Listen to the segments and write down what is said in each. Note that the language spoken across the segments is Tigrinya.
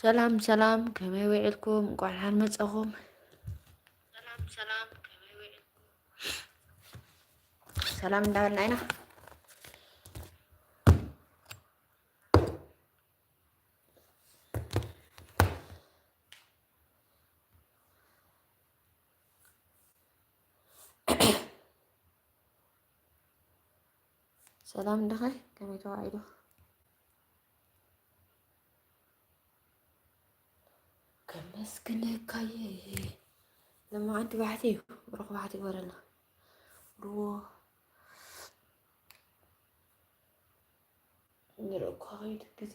ሰላም ሰላም፣ ከመይ ውዒልኩም? እንኳዕ ደሓን መጻኹም። ሰላም ሰላም፣ ከመይ ውዒልኩም? ሰላም እንዳበልና ኢና። ሰላም እንዲኺ፣ ከመይ ተዋዒሉ? ከመስግነካየ። ለማዓንቲ ባሕቲ እዩ፣ ብሩኽ ባሕቲ ይግበረልና። ድዎ ንርኢ እኳ ኸይዱ ግዜ።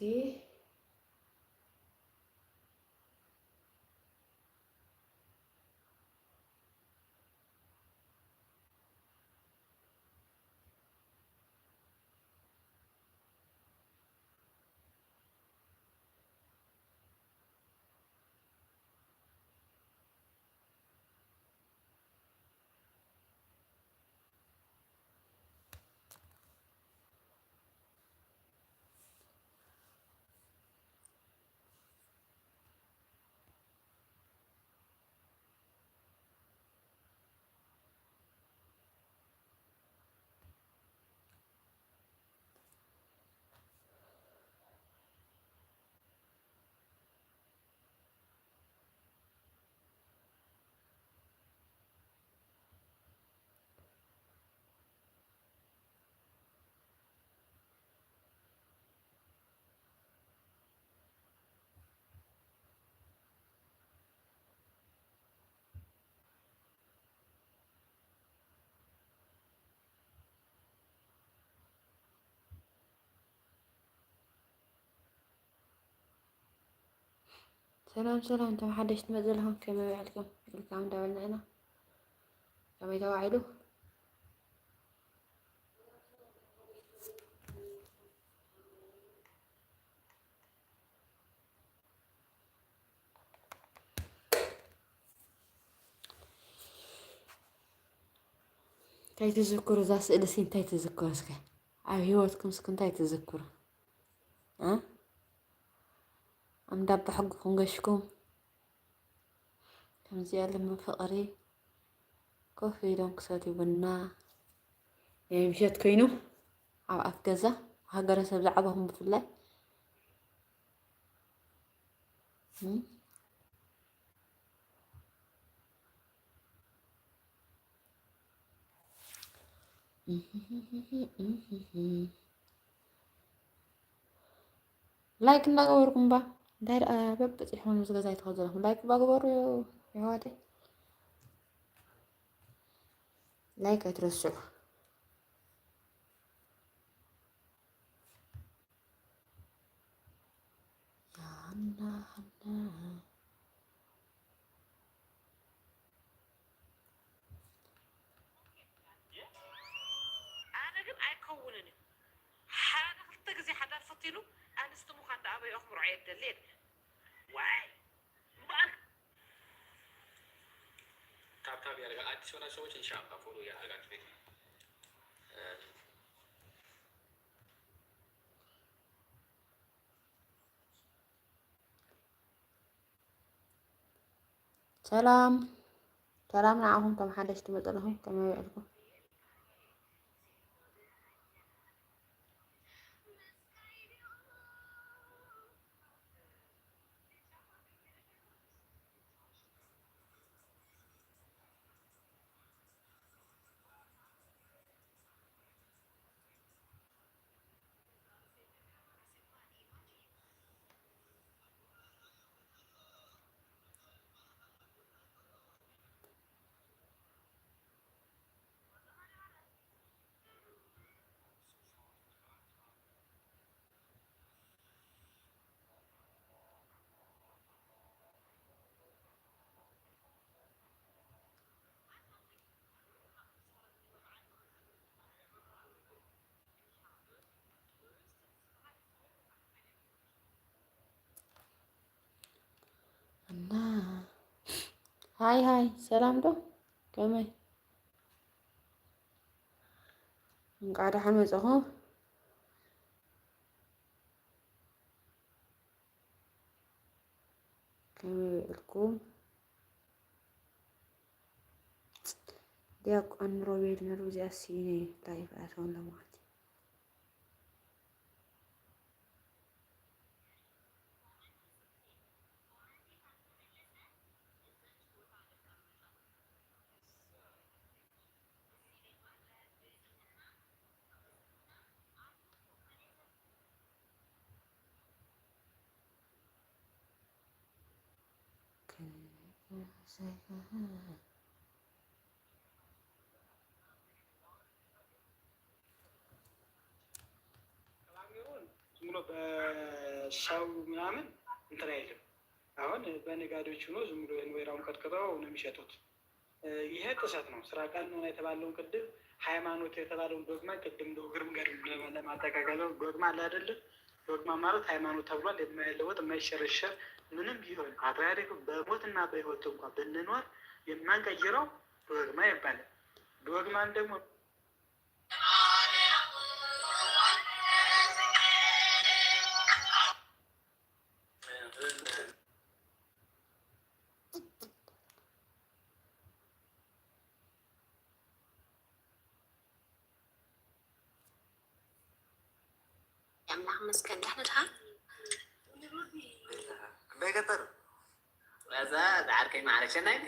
ሰላም ሰላም፣ እቶም ሓደሽቲ መፅእ ዘለኹም ከመይ ውዒልኩም? ዌልካም እንዳበልና ኢና። ከመይ ተዋዒሉ? እንታይ ትዝክሩ? እዛ ስእሊ ሲ እንታይ ትዝክሩ? እስከ ኣብ ህይወትኩም እስከ እንታይ ትዝክሩ? እ? ኣንዳ ኣቦ ሕጉኹም ገሽኩም ከምዚ ያለ ፍቕሪ ኮፍ ኢሎም ክሰትዩ ቡና ናይ ምሸት ኮይኑ ኣብ ኣፍ ገዛ ሃገረሰብ ዝዓበኹም ብፍላይ። እም? ላይክ እንዳገበርኩም ባ እንታይ ደኣ በብፅሑን ምስ ገዛ ይትኸዘለኹም ላይክ ባ ግበሩ። የሕዋተይ ላይክ ኣይትረስዑ። ኣነ ግን ኣይከውንን እዩ። ሓደ ክልተ ግዜ ሓዳር ፈቲኑ ኣንስቲ ምዃን ደኣ ኣበይ ኣኽብሮ ኣየደሊ የለ። ዋይ እምበኣር ታብታብ ያደርጋ አዲስ የሆናችሁ ሰዎች ኢንሻአላህ ፎሎ ያደርጋችሁ ቤት ሰላም ሰላም ንዓኹም ከም ሓደሽ ትመፁ ኣለኹም ከመይ ውዕልኩም? እና ሃይ ሃይ ሰላም ዶ ከመይ እንቃዕ ደሓን መጻኹ። ከመይ ውዒልኩም? ዲያቆን ሮቤል ነሩ እዚኣ ሲነ ላይፍ ኣትወሎ ማለት እዩ። ዝም ብሎ በሻው ምናምን እንትን አይልም። አሁን በነጋዴዎች ሆኖ ዝም ብሎ ይህን ወይራውን ቀጥቅጠው ነው የሚሸጡት። ይሄ ጥሰት ነው። ስራ ቀኖና የተባለውን ቅድም ሃይማኖት የተባለውን ዶግማ ቅድም እንደው እግርም ገርም ለማጠቃቀለው ዶግማ አለ አይደለ? ዶግማ ማለት ሃይማኖት ተብሏል። የማይለወጥ የማይሸረሸር ምንም ቢሆን ፓትርያርክ በሞትና በህይወት እንኳ ብንኖር የማንቀይረው ዶግማ ይባላል። ዶግማን ደግሞ ኣምላኽ መስገን ዳሕና ድኻ? እምበይ ገጠር እዛ ዳዓርከይ ማዕረሸናይ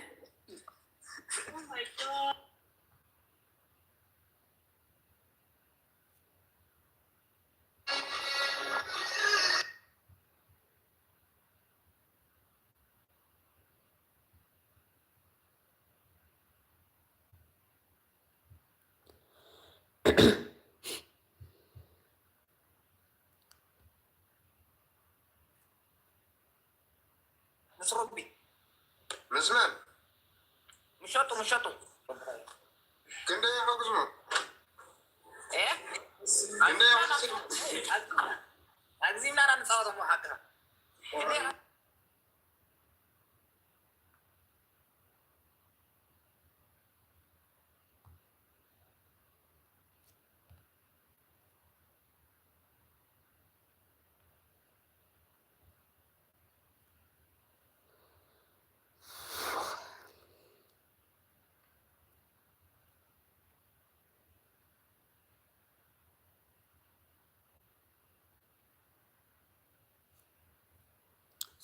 ምስ ሮቢ። ምስ መን? ምሸጡ፣ ምሸጡ። ክንደይ ኢኻ ግዝሞ? እ? ክንደይ ኢኻ ግዝሞ? ኣግዚምና ኢና ንጻወት እሞ ሓቅኻ። ክንደይ ኢኻ?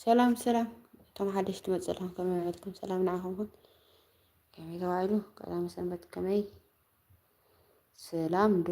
ሰላም ሰላም፣ እቶም ሓደሽቲ መፅእ ኣለኹም ከመይ ውዒልኩም? ሰላም ንዓኹም ይኹን። ከመይ ተባሂሉ? ቀዳመ ሰንበት ከመይ? ሰላም ዶ?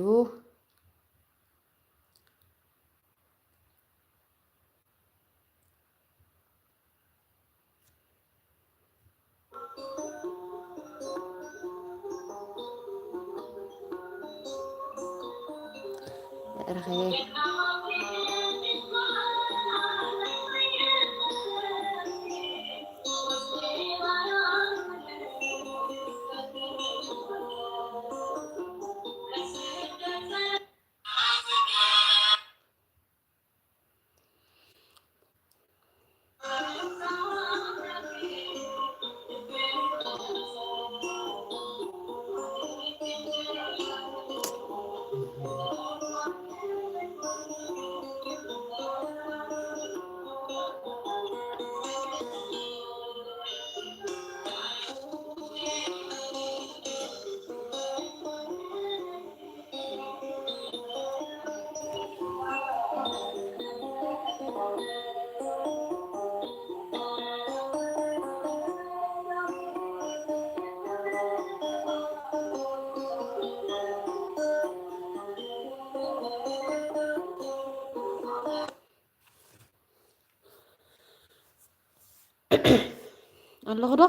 ኣለኹ ዶ?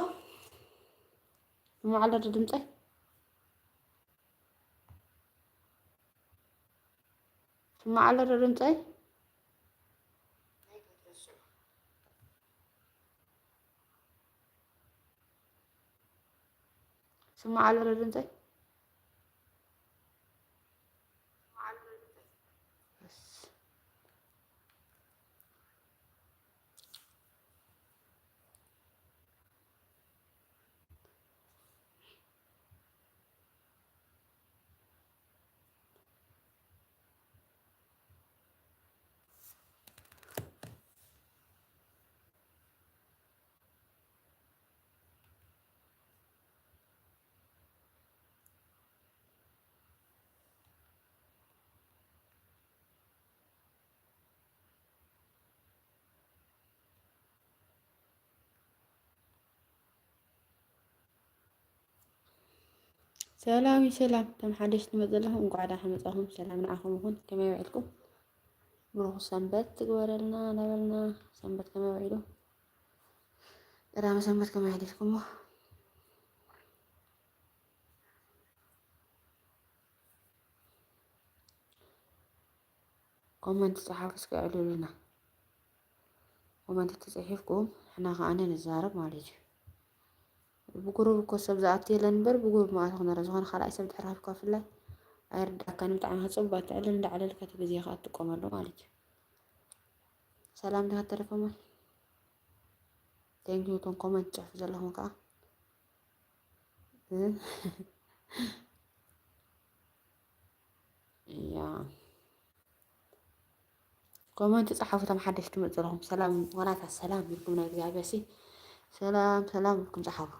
ይስማዕ ኣሎ ዶ ድምፀይ? ይስማዕ ኣሎ ዶ ድምፀይ? ይስማዕ ኣሎ ዶ ድምፀይ? ሰላም ሰላም፣ ከም ሓደሽ ትመጽእ ዘለኹም እንኳዕ ደሓን መጻኹም። ሰላም ንዓኹም ይኹን። ከመይ ውዒልኩም? ብሩኽ ሰንበት ትግበረልና እናበልና፣ ሰንበት ከመይ ውዒሉ? ቀዳመ ሰንበት ከመይ ኣሕሊፍኩሞ? ኮመንት ጸሓፉ እስከ፣ ኣዕልሉና። ኮመንት ተጻሒፍኩም ንሕና ከኣ ንዛረብ ማለት እዩ። ብጉሩብ እኮ ሰብ ዝኣቱ የለን እምበር፣ ብጉሩብ መኣት ክነረ ዝኾነ ካልኣይ ሰብ ድሕር ሃብካ ብፍላይ ኣይርዳእካን። ብጣዕሚ ከ ጽቡቅ ትዕልል እንዳዕለልካ እቲ ግዜኻ ትጥቀመሉ ማለት እዩ። ሰላም ዲኻ ተረፈ ማይ? ቴንኪዩ እቶም ኮመንት ትጽሕፉ ዘለኹም ከኣ። እ? ያ። ኮመንት ጸሓፉ፣ እቶም ሓደሽ ትመጽእ ዘለኹም። ሰላም፣ ዋላታ ሰላም ኢልኩም ናይ እግዚኣብሔር ሲ፣ ሰላም፣ ሰላም ኢልኩም ጸሓፉ።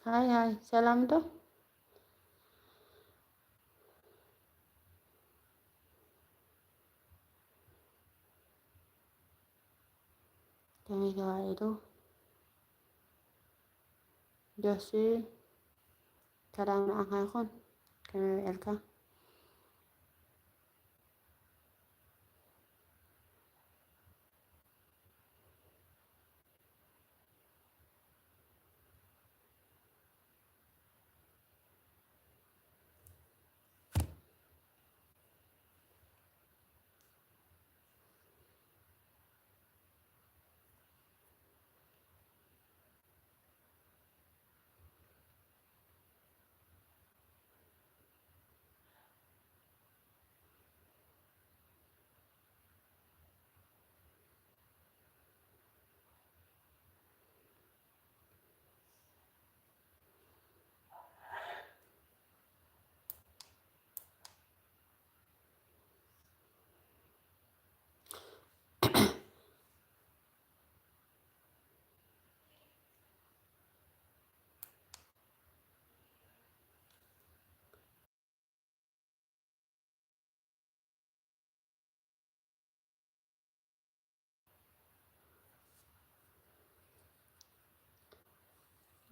ሃይ ሃይ፣ ሰላም ዶ? ከመይ ተባሂሉ? ጆሲ፣ ሰላም ንዓኻ ይኹን። ከመይ ውዒልካ?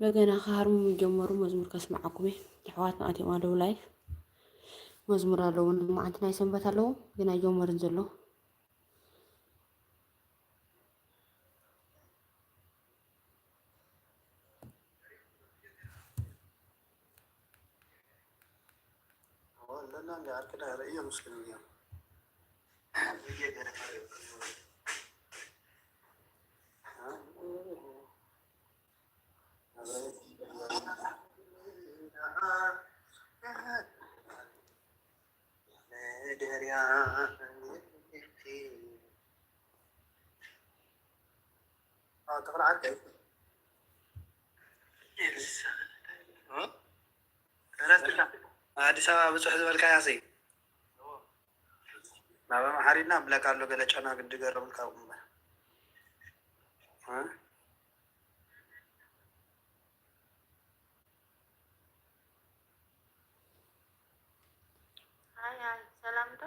በገና ክሃርሙ ጀመሩ። መዝሙር ከስምዓኩም እየ። ኣሕዋትና ኣትዮም ኣለዉ ላይፍ። መዝሙር ኣለዎም፣ መዓልቲ ናይ ሰንበት ኣለዎም፣ ግን ኣይጀመርን ዘሎ። ኣለና እንደ ኣርክዳ ርእዮ ምስክር እዮም። ያ፣ እ? ኣዲስ ኣበባ ብፁሕ ዝበልካያ ሲ ናብ ኣምሓሪና ብለካ ኣሎ፣ ገለ ጨና ግዲ ገረምልካ እምበር። እ? ሃይ፣ ሃይ፣ ሰላም ዶ?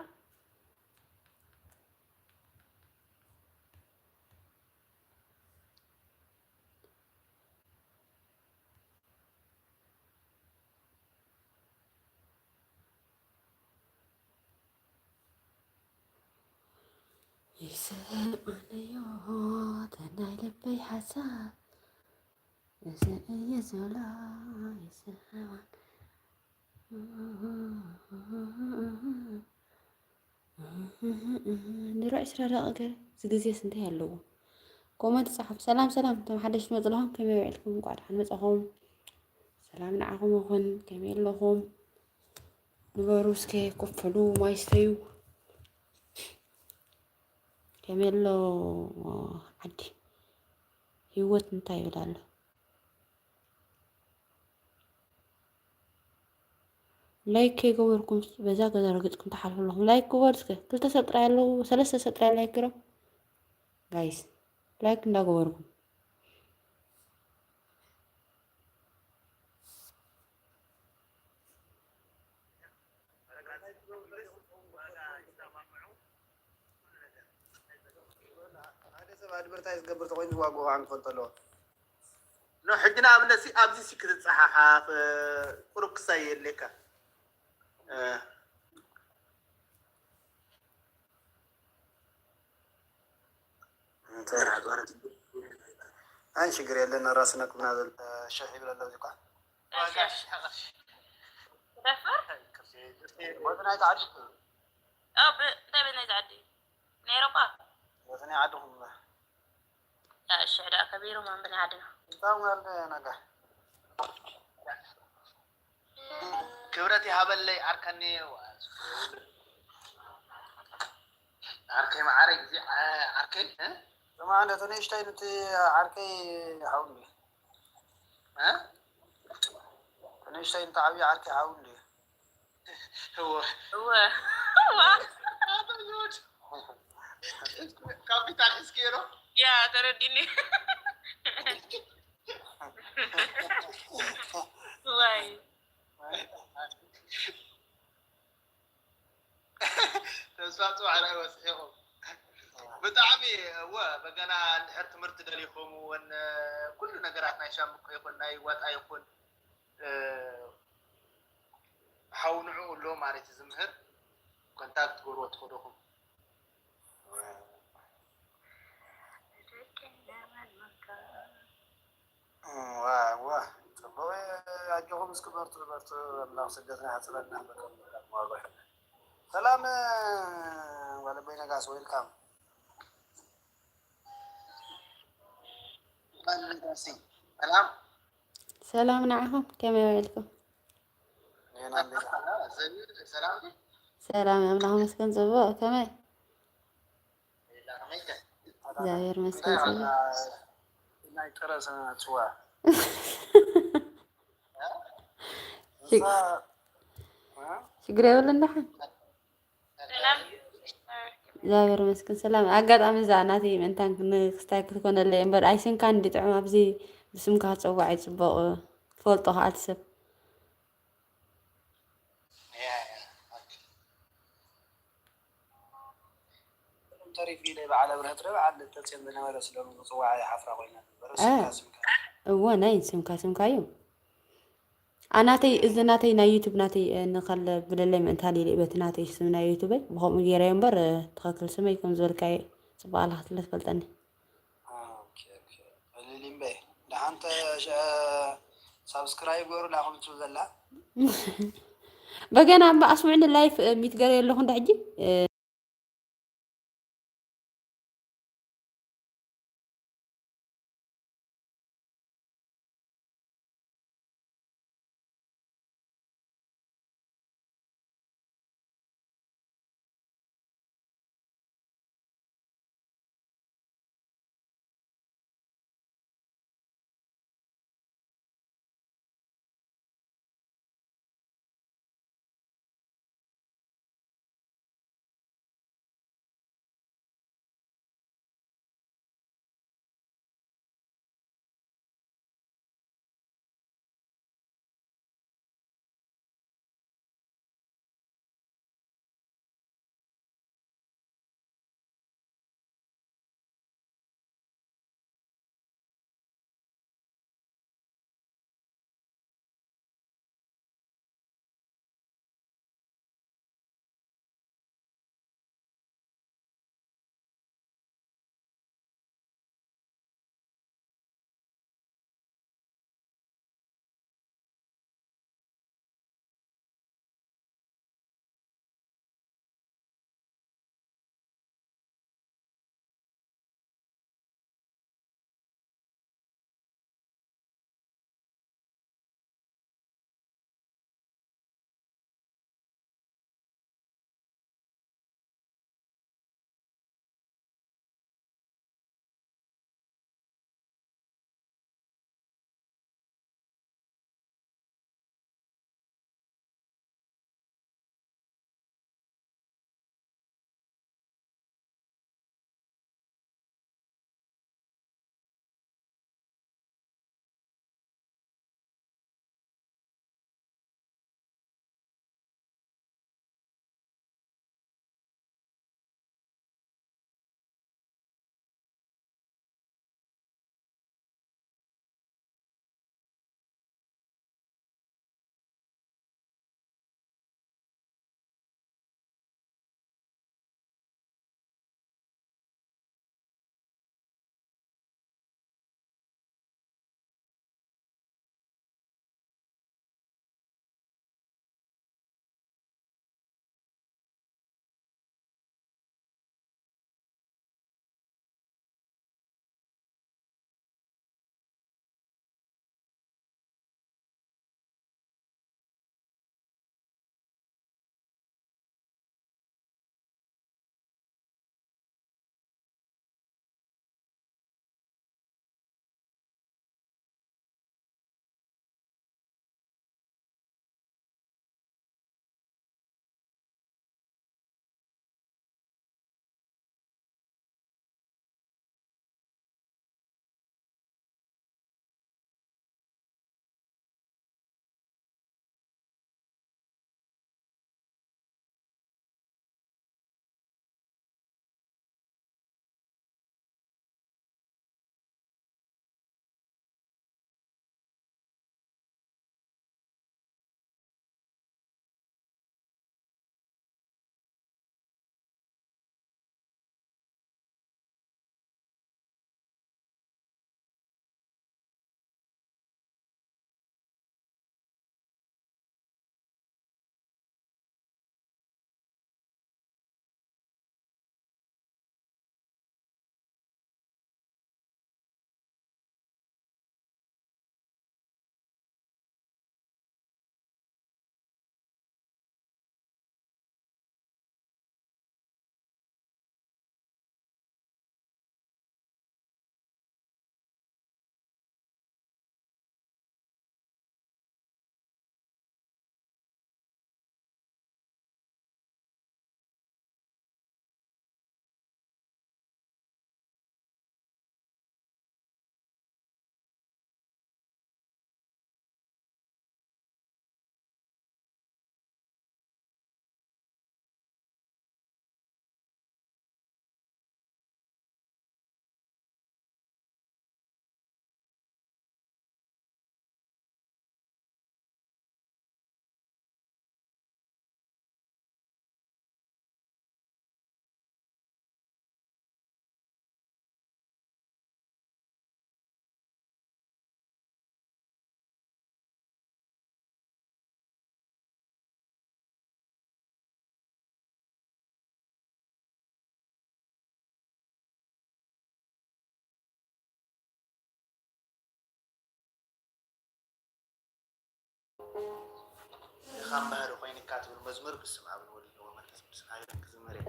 ይስማዕንዮ ተናይ ልበይ ሓሳብ፣ እዚ እየ ዝብሎ ይስማዕ። ድሮ ዕስራ ደቂቕ ገለ፣ እዚ ግዜስ እንታይ ኣለዎ? ኮመንት ጸሓፉ። ሰላም ሰላም፣ እቶም ሓደሽቲ መጽለኹም ከመይ ውዒልኩም? እንቋዕ ደሓን መጻኹም። ሰላም ንዓኹም ይኹን። ከመይ ኣለኹም? ንበሩ እስከ፣ ኮፍ በሉ፣ ማይ ስተዩ። ከመይ ኣሎ ዓዲ? ህይወት እንታይ ይብል ኣሎ? ላይክ ከይገበርኩም በዛ ገዛ ረግጽኩም ትሓልፉ ኣለኹም። ላይክ ግበሩ እስከ። ክልተ ሰብ ጥራይ ኣለዉ፣ ሰለስተ ሰብ ጥራይ ላይክ ግበሩ። ጋይስ፣ ላይክ እንዳገበርኩም። ሓደ ሰብ ኣድቨርታይዝ ዝገብር ተኮይኑ ዋግኡ ከዓ ክፈልጦ ኣለዎ። ኖ፣ ሕጂ ንኣብነት ሲ ኣብዚ ሲ ክትጸሓሓፍ፣ እ፣ ቁሩብ ክሳይ የድልየካ። እ፣ እንታይ ሓገር? ኣይ ሽግር የለን፣ ራስና ቁምና ዘል-፣ ሸሕ ይብለና እዚ እኳ። እሺ፣ እሺ፣ እሺ። ትደፍር? ወዲ ናይ ተዓዲ። ኦ፣ ብ-፣ እንታይ ቤት ናይ ተዓዲ? ናይ ኤውሮጳ? ወዲ ናይ ዓድኹም። ያ፣ እሺ፣ ዕዳ ከቢሩ ማን ብናይ ዓድና። እንታይ ማለት ነጋ? ክብረት ይሃበለይ ዓርከኒ። ዓርከይ መዓረይ ግዜ ዓ-፣ ዓርከይ፣ እ? ስማ፣ እንደ እቶ ንእሽተይ ንቲ ዓርከይ ሓው እንዲ። እ? ንእሽተይ ንቲ ዓብዪ ዓርከይ ሓው እንዲ። እወ። እወ። ዋ። ካፒታል ሒዝክዮ ዶ? ያ፣ ተረዲኒ። ዋይ። ተስፋ ጽባሕ ናይ ወስሒኹም። ብጣዕሚ እወ፣ በገና እንድሕር ትምህርቲ ደሊኹም እውን፣ ኩሉ ነገራት ናይ ሻምቆ ይኹን ናይ ዋጣ ይኹን፣ እ፣ ሓው ንዕኡ ኣሎ ማለት እዩ ዝምህር። ኮንታክት ትገብርዎ ትኽእሉ ኢኹም። ዋ፣ ዋ፣ ጽቡቕ። ኣጆኹም እስኪ በርቱ፣ በርቱ። ኣምላኽ ስደትና ያጽረልና። በቃ፣ ዋጋ ይኹን። ሰላም፣ ጓል ኣቦይ ነጋሲ፣ ዌልካም። ሰላም። ሰላም ንዓኹም፣ ከመይ ውዒልኩም? ኔና እንዴ? ሰላም። ሰላም፣ ኣምላኽ ይመስገን፣ ጽቡቕ። ከመይ? እግዚኣብሔር ይመስገን፣ ጽቡቕ። ናይ ጥረ ስነ ጽዋ። ሽግ-፣ ሽግር የብሉን ደሓን። ሰላም። እግዚኣብሔር ይመስገን ሰላም። ኣጋጣሚ እዛ ናተይ ምእንታን ን-፣ ክስታይ ክትኮነለይ እምበር፣ ኣይ ስምካ እንዲ ጥዑም ኣብዚ ብስምካ ክጸዋዕ እዩ ጽቡቕ። ትፈልጦ ከኣ እቲ ሰብ። ያ፣ ያ፣ ኦኬ። ተሪፉ ኢለ በዓል ኣብርሀት ዶ በዓል ተፅዮን ዝነበረ ስለ ምፅዋዕ ይሓፍራ ኮይና ነበረ። እ። ስምካ ስምካ። እወ፣ ናይ ስምካ ስምካ እዩ። ኣናተይ፣ እዚ ናተይ ናይ ዩቱብ ናተይ፣ እ፣ ንኸለ ብለለይ ምእንታን ኢለ በቲ ናተይ ስም ናይ ዩቱበይ ብኸምኡ ገይረዮ እምበር፣ እ፣ ትኽክል ስመይ ከም ዝበልካዮ ጽቡቕ ኣላ ክትብለ ትፈልጠኒ። ኦኬ፣ ኦኬ። እልል እምበይ። ደሓን ተ-፣ ሸ-፣ ሳብስክራይብ ገሩ ላኹም ትብል ዘላ። በገና እምባ ኣስምዕኒ ላይፍ፣ እ፣ ሚት ገረ የለኹ እንዳ ሕጂ፣ እ፣ ድኻም ባህሪ ኮይንካ ትብል መዝሙር ብስም ኣብ ንወልድ ወመንፈስ ቅዱስ ሓይልን ክዝመር እየ።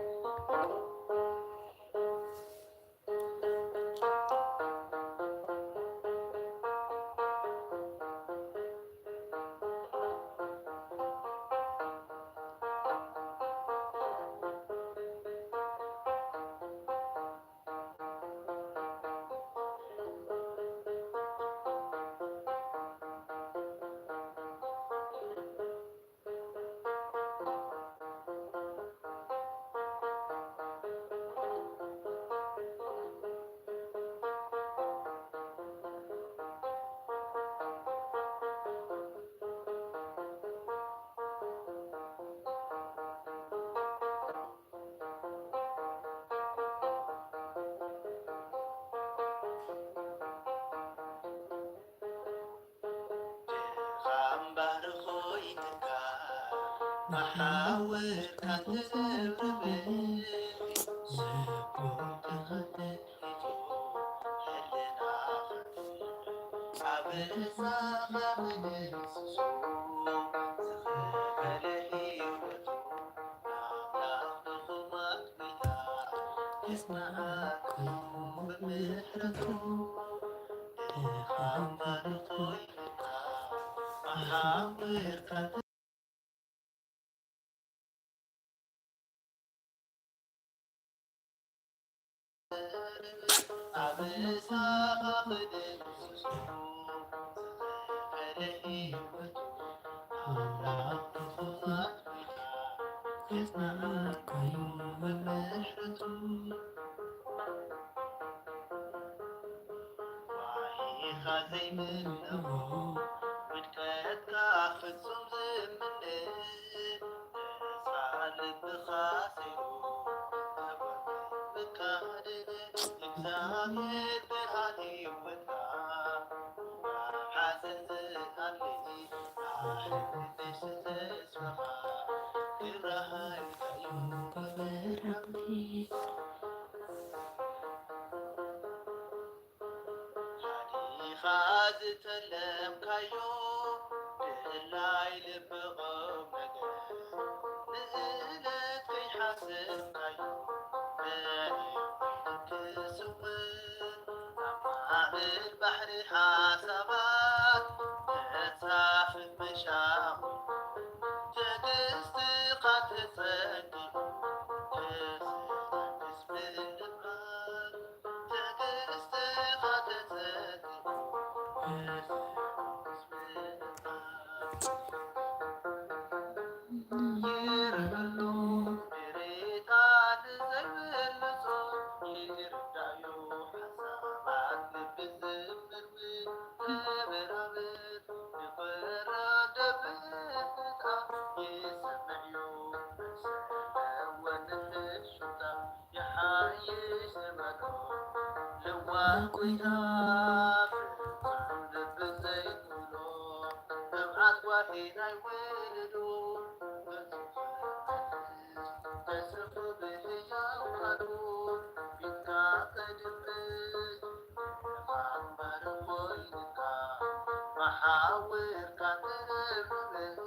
ድኻም ባህሪ ኮይንካ መሓውርካ ትዝርብ፣ ስቡሕ ተኸቲቱ ሕልናኻ ኣብ ርእስኻ ምድምስሶ፣ ዝኸፈለ ህይወቱ ኣምላኽ ድኹማት ጌታ የጽንዓካ እዩ ብምሕረቱ። ድኻም ባርኾ ኢልካ መሓውርካ ሓዲኻ ዝተለምካዮ ድላይ ልቢ ቁም ነገር፣ ንእለት ከይሓሰብካዮ መን እዩ ትስውር? ኣብ ማዕበል ባሕሪ ሓሳባት ተንሳፍፍ መሻኹል፣ ትዕግስትኻ ተጸጊሙ ተዘጋጅ ምልባል። ይሓይሽ ዘመዶ ለዋህ ጎይታ፣ ፍጹም ልቢ ዘይብሎ መብዓት ጓሂ ናይ ወለዶ፣ ተስፉ ብህያው ቃሉ ፊትካ ክድምስ፣ ኣንባር ኮይንካ መሓውርካ ተረብርብ።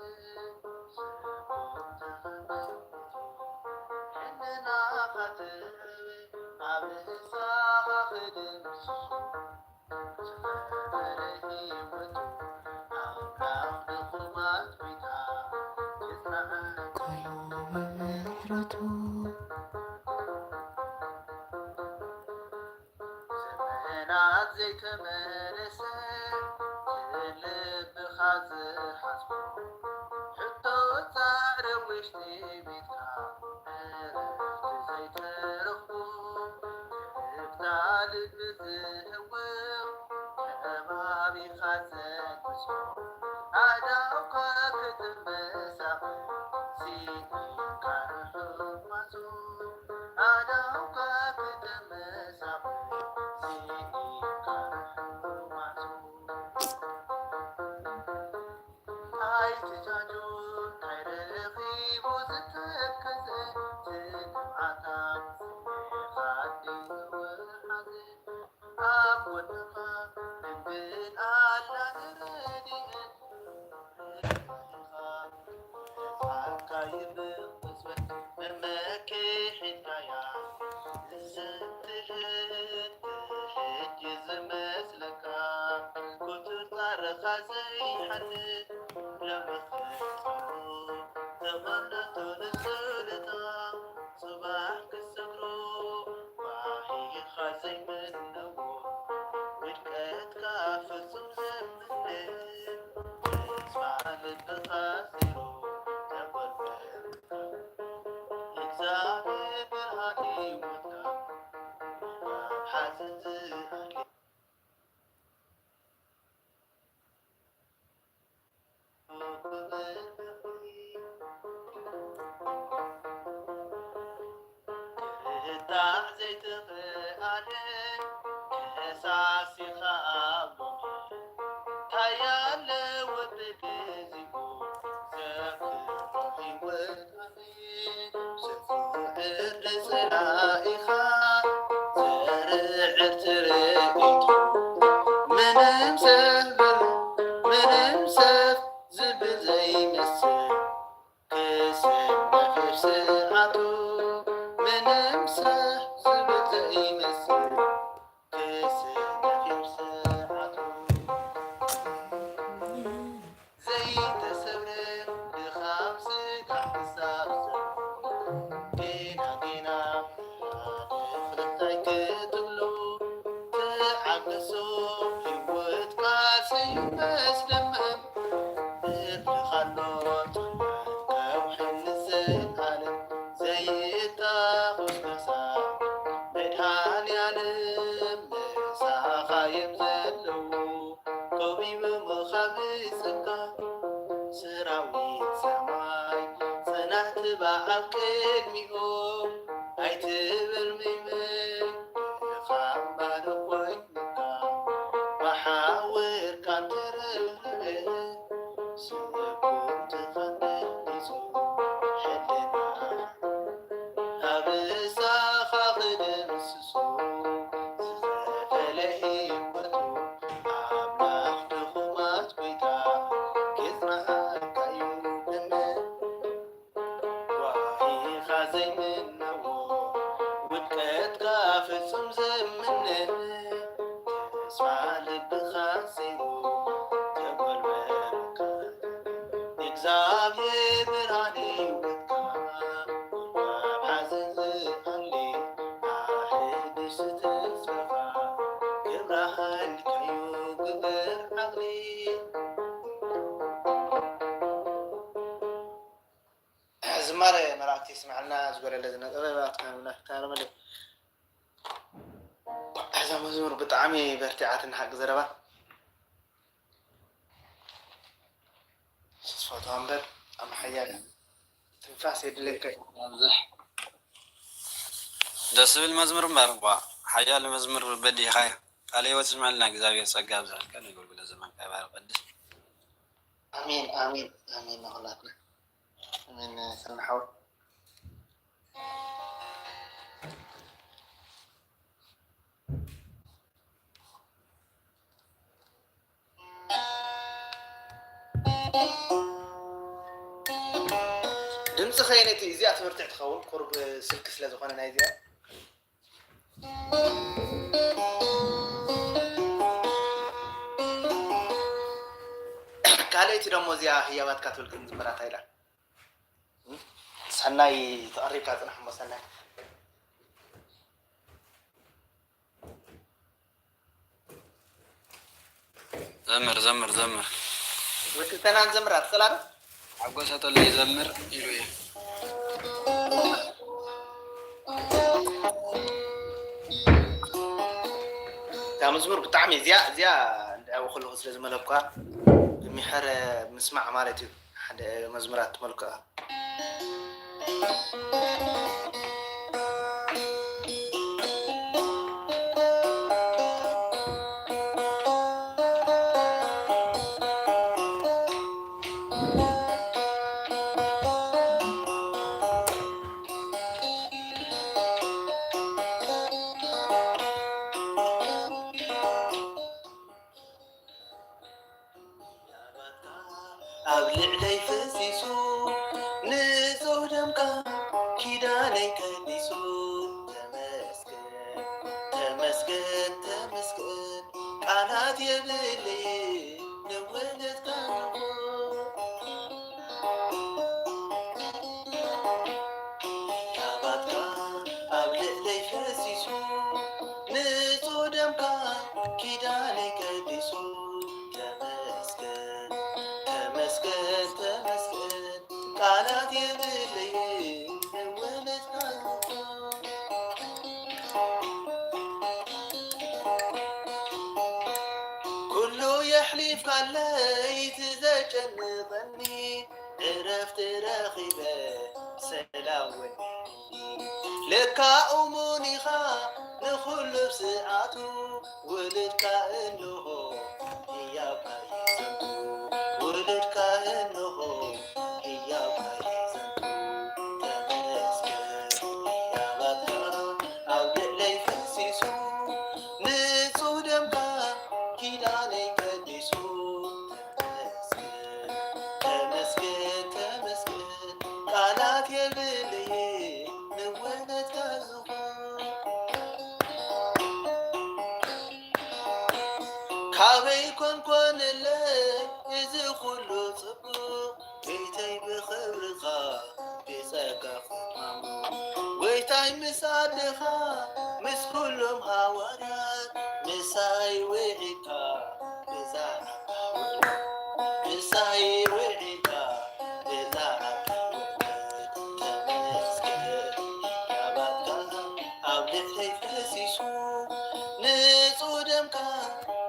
ዘመናት ዘይተመለሰ ልብኻ ዝሓዝቦ ሕቶ ጻዕሪ ውሽጢ ቤትካ ዕረፍቲ ዘይትረኽቦ ትእፍታ ልቢ ዝህውኽ ከባቢኻ ዘንግሶ ኣእዳውካ ክትመሳቕ ስኢንካ ርሑቕ ማሶ ኣእዳውካ ክትመሳቕ ስኢንካ ርሑቕ ማሶ ኣይትጃጆ ናይ ረኺቡ ዝተከዘ ትግዓታ ስሜኻ እንዲወሓዘ ኣብ ጎንኻ እምብል ኣላ ንረድኤት መመኪሒታያ ዝትህት ትህት ዝመስለካ ኩቱር ታረኻ ዘይሓልፍ ለመኽተሩ ተቐነቶ ንስልታ ጽባሕ ክሰግሮ ባሂኻ ዘይምነዎ ውድቀትካ ፍጹም ዘምልጥ ተስፋ ልብኻ ዜሮ ተጎልበ። እግዚኣብሔር ብርሃን ህይወትካ ኣብ ሓዘን ዝሃልቅ ክርዳእ ዘይተኽኣለ ከሳሲኻ ኣብ ሎሚ እንታይ ኣለዎ ብግዚኡ ዘክሮ ህይወት ኣነ ስፉሕ ዕርዲ ጽላኢኻ ዘርዕድ ትርኢቱ ምንም ሰብ ምንም ሰብ ዝብል ዘይመስል ክስነፍ ስርዓቱ ምንም ሰብ ዝብል ዘይመስል ክስነፍ ስርዓቱ ዘይተሰብረ ድኻም ስጋ ክሳብ ዘሎ ጌና ጌና ድፍረት ኣይትብሉ ተዓገሱ ህይወት ቃልሲ መስደመም ብርኻሎ ጽንዓት ከውሕን ንዘለዓለም ዘይእታ ኹስኩሳ መድሃኔ ዓለም ምሳኻ እዮም ዘለዉ ከቢቦም ካብ ጽጋ ሰራዊት ሰማይ ጽናሕቲ በዓል ቅድሚኦም ኣይትበል መይመይ ድኻም ባዶ ኮይንካ መሓውርካ ተረብርበ ስእኩም ትኸደን ዲሱ ሕልና ኣብ እሳኻ ክደምስሶ ዝኸፈለ ህይወቱ ኣምላኽ ድኹማት ጎይታ ክጽንዓካ እዩ እምነት ጓሂኻ ዘይምነዎ ውድቀትካ ፍጹም ዘምነ ተስፋ ልብኻ ዜሩ ተጎልበርካ እግዚኣብሔር ብርሃን ህይወትካ ኣብ ሓዘን ዝኣሊ ኣሕድስ ተስፋኻ ክብራ ሓይልካዩ ግበር ዓቕሊ ዝማሬ መላእክቲ ይስምዓልና። ዝጎደለ ዝነጥበ ባትካ ኣምላኽ ታረመለ። እዛ መዝሙር ብጣዕሚ በርቲዓትን ሓቂ ዘረባ ስስፈቶ እምበር ኣምሓያለ ትንፋስ የድለካ እዩ። ኣብዝሕ ደስ ዝብል መዝሙር እምበር እኳ ሓያል መዝሙር በዲኻዮ። ቃለ ህይወት ይስምዐልና እግዚኣብሔር ጸጋ ኣብዝሐልካ ነገልግሎ ዘመንካ ይባርክ ቀድስ። ኣሜን ኣሜን ኣሜን ንኹላትና ኣሜን ሰናሓው ድምፂ ኸይነቲ እዚኣ ትምህርቲ ትኸውን ቁርብ ስልኪ ስለ ዝኾነ ናይ እዚኣ ካልኣይቲ ደሞ እዚኣ ህያባትካ ትብል ግን ዝምራታ ኢላ ሰናይ ተቐሪብካ ፅናሕ እሞ ሰናይ ዘምር ዘምር ዘምር ወትተናን ዘምራ ትኽእላ ዶ ሓጎሰ ተለይ ዘምር ኢሉ እዩ። እዛ መዝሙር ብጣዕሚ እዚኣ እዚኣ እንድዕቡ ከለኹ ስለ ዝመለኳ ብሚሐር ምስማዕ ማለት እዩ። ሓደ መዝሙራት መልክዓ ኣብ ልዕለይ ፈሲሱ ንጹ ኪዳነይ ቀዲሱ። ተመስገን፣ ተመስገን፣ ተመስገን፣ ቃላት የብለይ ንውዕለትካ። ናባትካ ኣብ ልዕለይ ፈሲሱ፣ ንጹህ ደምካ ኪዳነይ ቀዲሱ። ተመስገን፣ ተመስገን፣ ተመስገን፣ ቃላት የብለይ ንውዕለትካ። ኩሉ የሕሊፍካለይ እቲ ዘጨንቐኒ፣ ዕረፍቲ ረኺበ ሰላም ወዲኒ። ለካ እሙን ኢኻ ንኹሉ ብስዓቱ፣ ውሉድካ እንሆ ህያው ካየ ዘንቱ፣ ውሉድካ እንሆ ህያው ካየ ዘንቱ። ተመስገን፣ ህያባትካ ኣብ ልዕለይ ፈሲሱ፣ ንጹህ ደምካ ኪዳነይ ቀዲሱ። ተመስገን፣ ተመስገን፣ ተመስገን፣ ቃላት የብለይ ንውዕለትካ ዝኾን። ካበይ ኮንኮንለይ እዚ ኩሉ ጽቡቕ፣ ቤተይ ብኽብርኻ ብጸጋኻ ማሙ። ጎይታይ ምስ ኣደኻ ምስ ኩሎም ሃዋርያት፣ ምሳይ ውዒልካ ብዛዕባ ውዕለት፣ ምሳይ ውዒልካ ብዛዕባ ውዕለት። ተመስገን፣ ናባትካ ኣብ ልዕለይ ፈሲሱ፣ ንጹህ ደምካ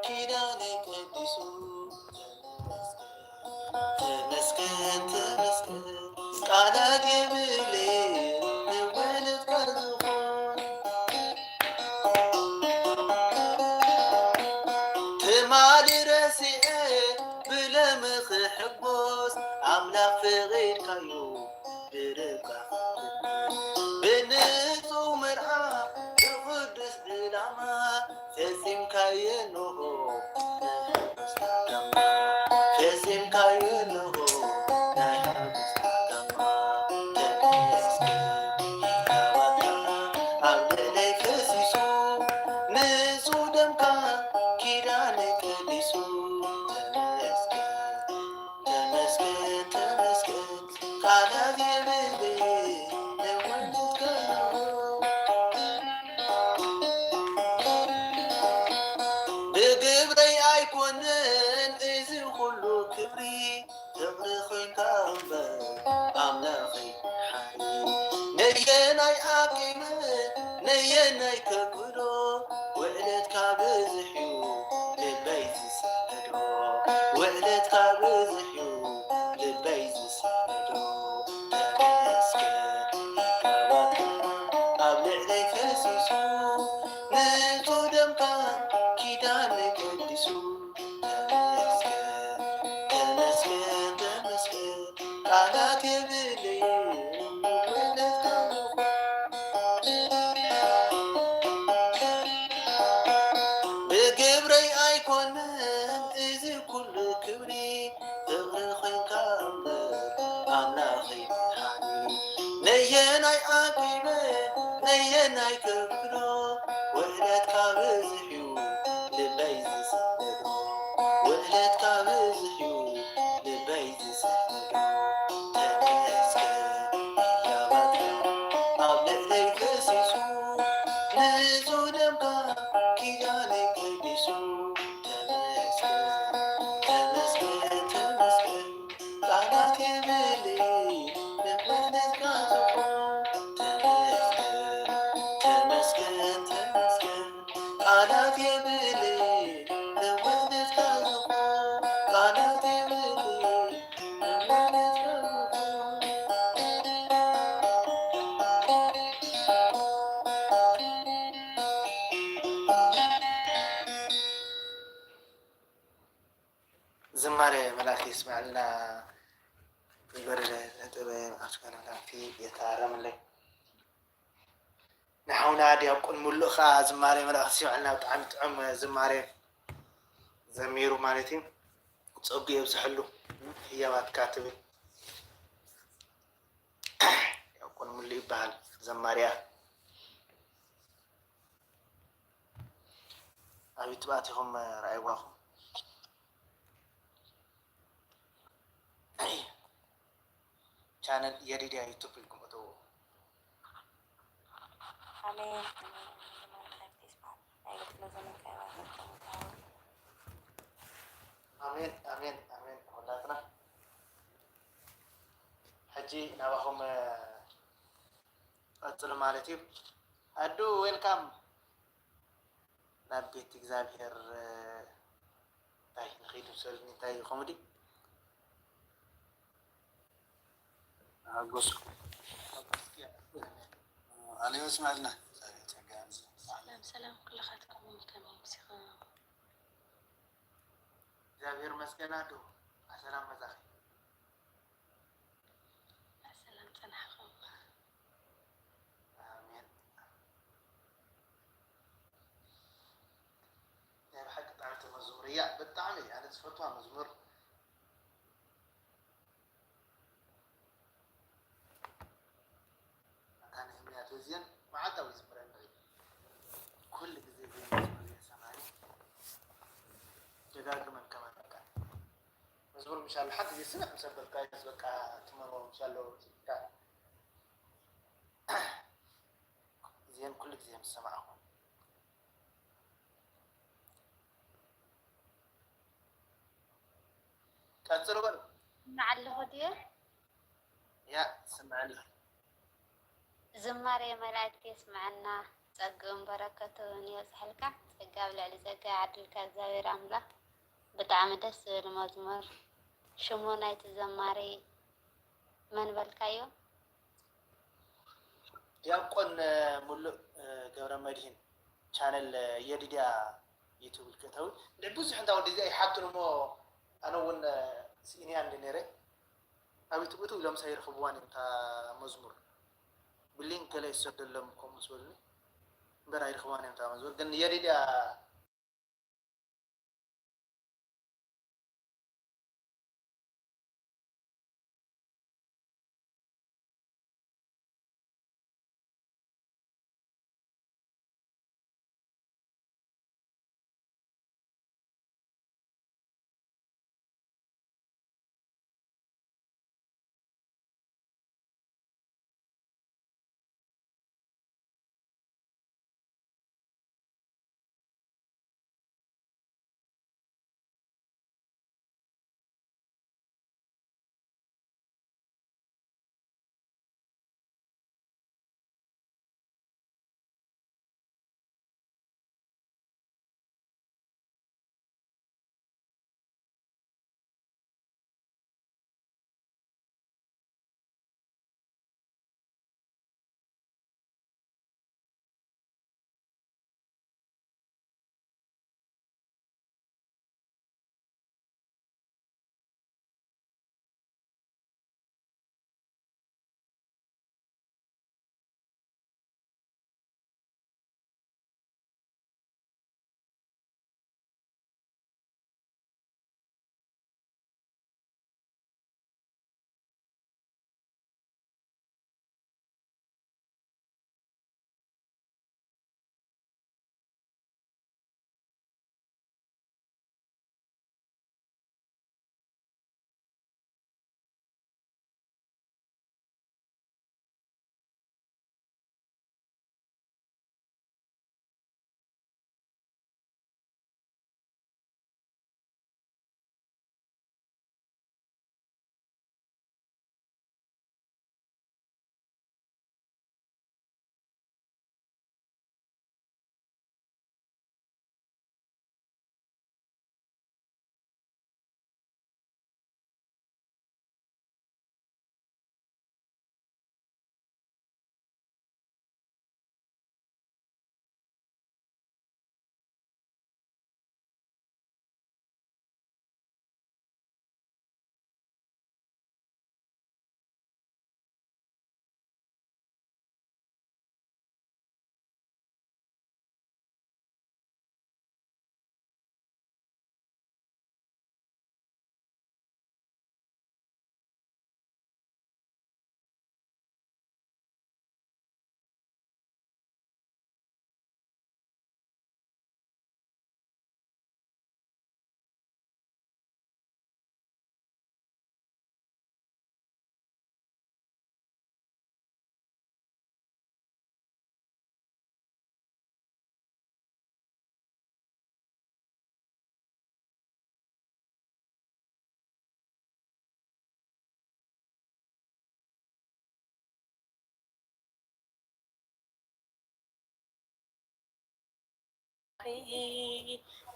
ኪዳነይ ቀዲሱ። ተመስገን፣ ተመስገን፣ ቃላት የብለይ ንውዕለትካ ዝኾን። ትማሊ ረሲዐ ብለሚ ክሕጎስ፣ ኣምላኽ ፈቒድካዮ ብርብካ ብንጹህ መርዓ ብቕዱስ ዕላማ ፈጺምካዮ ኣለኹ ናይ ሓጎስ ዳማ። ፈጺምካዮ ኣለኹ ናይ ሓጎስ ዳማ። ተመስገን፣ ናባትካ ኣብ ልዕለይ ፈሲሱ፣ ንጹህ ደምካ ኪዳነይ ቀዲሱ። ተመስገን፣ ተመስገን፣ ተመስገን፣ ቃላት የብለይ ንውዕለትካ። ብግብረይ ኣይኮነን እዚ ኩሉ ክብሪ፣ ፍቕሪ ኮይንካ እምበር ኣምላኸይ ሓይሊ። ነየናይ ኣቂመ ነየናይ ከብዶ፣ ውዕለትካ ብዙሕ እዩ ልበይ ዝስሕዶ። ውዕለትካ ብዙሕ እዩ ልበይ ዝስሕዶ። ተመስገን፣ ናባትካ ኣብ ልዕለይ ፈሲሱ፣ ንጹህ ደምካ ኪዳነይ ቀዲሱ። ተመስገን፣ ተመስገን፣ ተመስገን፣ ቃላት የብለይ ውዕለትካ። ብግብረይ ኣይኮነን እዚ ኩሉ ክብሪ፣ ፍቕሪ ኮይንካ እምበር ኣምላኸይ መድሓኒ። ነየናይ ኣቂመ ነየናይ ከብሎ፣ ውዕለትካ ብዙሕ እዩ ልበይ ዝስሕቶ። ውዕለትካ ብዙሕ እዩ ልበይ ዝስሕቶ። ተመስገን ህያባትካ ኣብ ልዕለይ ፈሲሱ፣ ንጹህ ደምካ ኪዳነይ ቀዲሱ። ተመስገን፣ ተመስገን፣ ተመስገን፣ ቃላት የብለይ ንውዕለትካ ዝኾን። ተመስገን፣ ተመስገን፣ ተመስገን፣ ቃላት የብለይ ንውዕለትካ ዝኾን። ቃላት የብለይ ንውዕለትካ ዝኾን። ዝማሬ መላእክት የስምዐልና። ይበርደ ነጥበ ኣፍቃሪ መላእክቲ የተኣረመለይ። ንሓውና ዲያቆን ሙሉእ ከዓ ዝማሬ መላእክት የስምዐልና። ብጣዕሚ ጥዑም ዝማሬ ዘሚሩ ማለት እዩ። ጸጉ የብዝሐሉ ህያባትካ ትብል። ይበሃል። ዘማሪያ ኣብ ዩቱብ ኣቲኹም ረኣይዋ ኢኹም። ቻነል የዲድያ ዩቱብ ኢልኩም እተው። ኣሜን፣ ኣሜን፣ ኣሜን። ናይ ኣገልግሎት ዘመንካ ይባርኽ። ኣሜን፣ ኣሜን፣ ኣሜን። ኩላትና ሕጂ ናባኹም ቀጽሉ ማለት እዩ። ኣዱ ዌልካም ናብ ቤት እግዚኣብሔር። እንታይ ንኸይድ ምሰሉኒ፣ እንታይ ኮሜዲ ሓጎስኩ። ኣሌዎስ ማልና ሰላም ሰላም ኩልኻትኩም ከመይ ምሲኻ? እግዚኣብሔር መስገን ኣዱ ኣሰላም መጻኺ። ኣሰላም ጸናሕኹም። ኣሜን። ናይ ብሓቂ ጥዕምቲ መዝሙር እያ። ብጣዕሚ ኣነ ዝፈትዋ መዝሙር። ኣታ ነህምያ ተዝየን መዓልታዊ ዝምረኒ። ኩሉ ግዜ ዘይ መዝሙር እየ ሰማኒ። ደጋግመን ከማን በቃ። መዝሙር ምሻሎ ሓንቲ ግዜ ስምዕ ምስ ኣበልካ በቃ ትመርዎ ምሻሎ። እዚአን ኩሉ ግዜ ምስ ሰማዕኹ። ቀጽሉ በሉ። ስምዕ ኣለኹ ድየ? ያ፣ ስምዕ ኣለኹ። ዝማሬ መላእክት የስምዐና፣ ጸግኡን በረከቱን የብዝሐልካ፣ ጸጋ ኣብ ልዕሊ ጸጋ ይዓድልካ እግዚኣብሔር ኣምላኽ። ብጣዕሚ ደስ ዝብል መዝሙር። ሽሙ ናይቲ ዘማሪ መን በልካዮ? ዲያቆን ሙሉእ ገብረ መድህን። ቻነል የዲድያ ዩቱብ ክእተዊ እንደ ብዙሕ እንዳ ወዲ እዚኣ ይሓቱን እሞ ኣነ እውን ስኢንያ እንደ ነይረ ኣብ ዩቱብ እትው ኢሎም ሳይረኽብዋን እዮም እታ መዝሙር ብሊንክ ገለ ይሰደሎም ከምኡ ዝበሉኒ እምበር ኣይረኽብዋን እዮም እታ መዝሙር ግን የዲድያ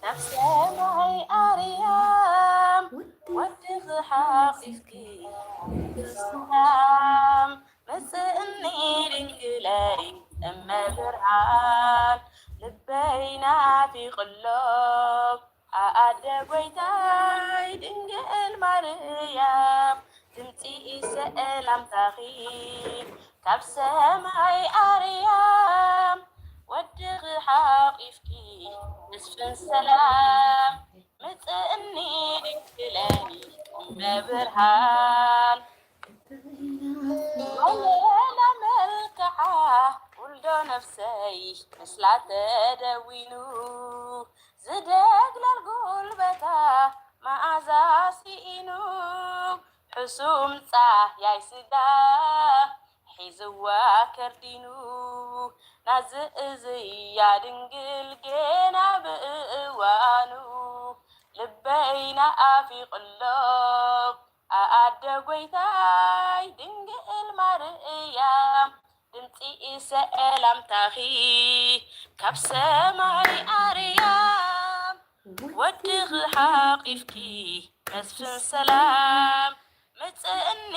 ካብ ሰማይ ኣርያም ወድኺ ሓቒፍኪ ሰላም መጽእኒ ድንግለይ እመ ብርሃን ልበይ ናፊቕሎ ኣደ ጐይታይ ድንግል ማርያም ድምጺ ሰላምታኺ ካብ ሰማይ ኣርያም ወድኺ ሓቒፍኪ መስፍን ሰላም ምጽእኒ ድንግለይ እመ ብርሃን ወለላ መልክዓ ውልዶ ነፍሰይ ምስላ ተደዊኑ ዝደግለል ጉልበታ መዓዛ ስኢኑ ሕሱም ጻህያይ ስጋ ሒዝዋ ከርዲኑ ናዝእዝያ ድንግል ጌና ብእዋኑ ልበይ ናፊቕሎ ኣደ ጐይታይ ድንግል ማርያም ድምጺ ሰላምታኺ ካብ ሰማይ ኣርያም ወድኺ ሓቒፍኪ መስፍን ሰላም መጽእኒ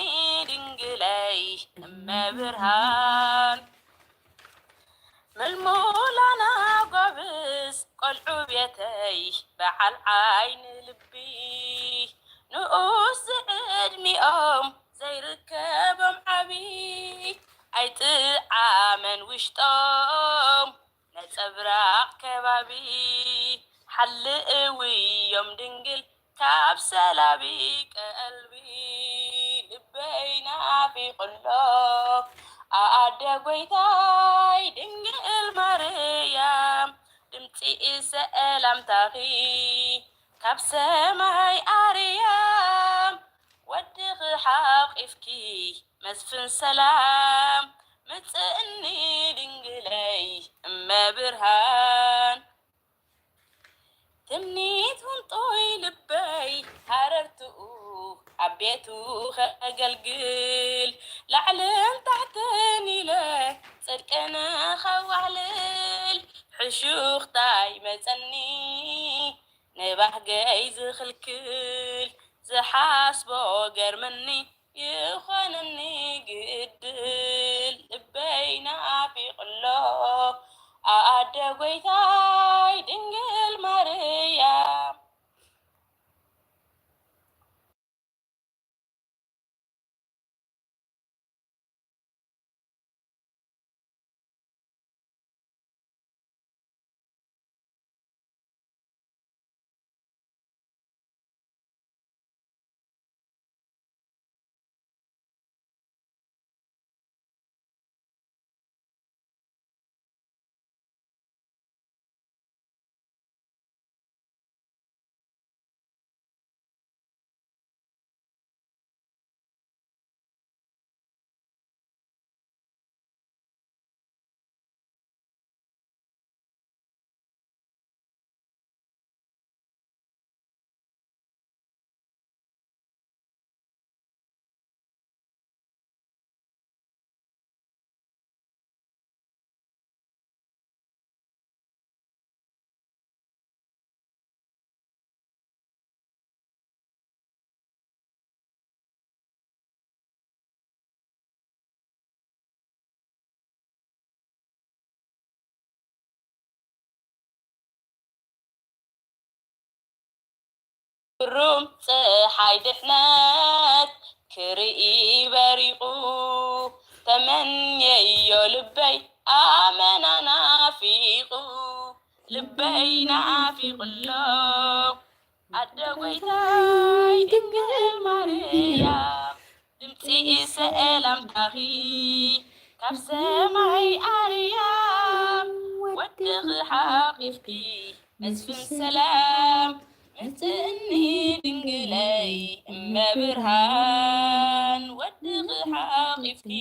ድንግለይ እመ ብርሃን ምልሙላና ጓብዝ ቆልዑ ቤተይ በዓል ዓይኒ ልቢ ንኡስ ዝዕድሚኦም ዘይርከቦም ዓቢ ኣይጥዓመን ውሽጦም ነጸብራቕ ከባቢ ሓልእውዮም ድንግል ካብ ሰላቢ ቀልቢ ልበይ ናፊቕሎ ኣደ ጐይታይ ድንግል ማርያም ድምጺ ሰላምታኺ ካብ ሰማይ ኣርያም ወድኺ ሓቒፍኪ መስፍን ሰላም ምጽእኒ ድንግለይ እመ ብርሃን ትምኒት ውንጡይ ልበይ ሃረርትኡ ኣብ ቤቱ ኸገልግል ላዕልን ታሕትን ኢለ ጽድቅን ኸዋህልል ሕሹኽታይ መጸኒ ንባህገይ ዝኽልክል ዝሓስቦ ገርመኒ ይኾነኒ ግድል ልበይ ናፊቕሎ ኣደ ጐይታይ ድንግል ማርያም ግሩም ፀሓይ ድሕነት ክርኢ በሪቑ ተመንየዮ ልበይ ኣመና ናፊቑ ልበይ ናፊቑሎ ኣደ ጐይታይ ድንግል ማርያም ድምፂ ሰላምታኺ ካብ ሰማይ ኣርያም ወድኺ ሓቒፍኪ መስፍን ሰላም ምፅእኒ ድንግለይ እመ ብርሃን ወድኺ ሓቒፍኪ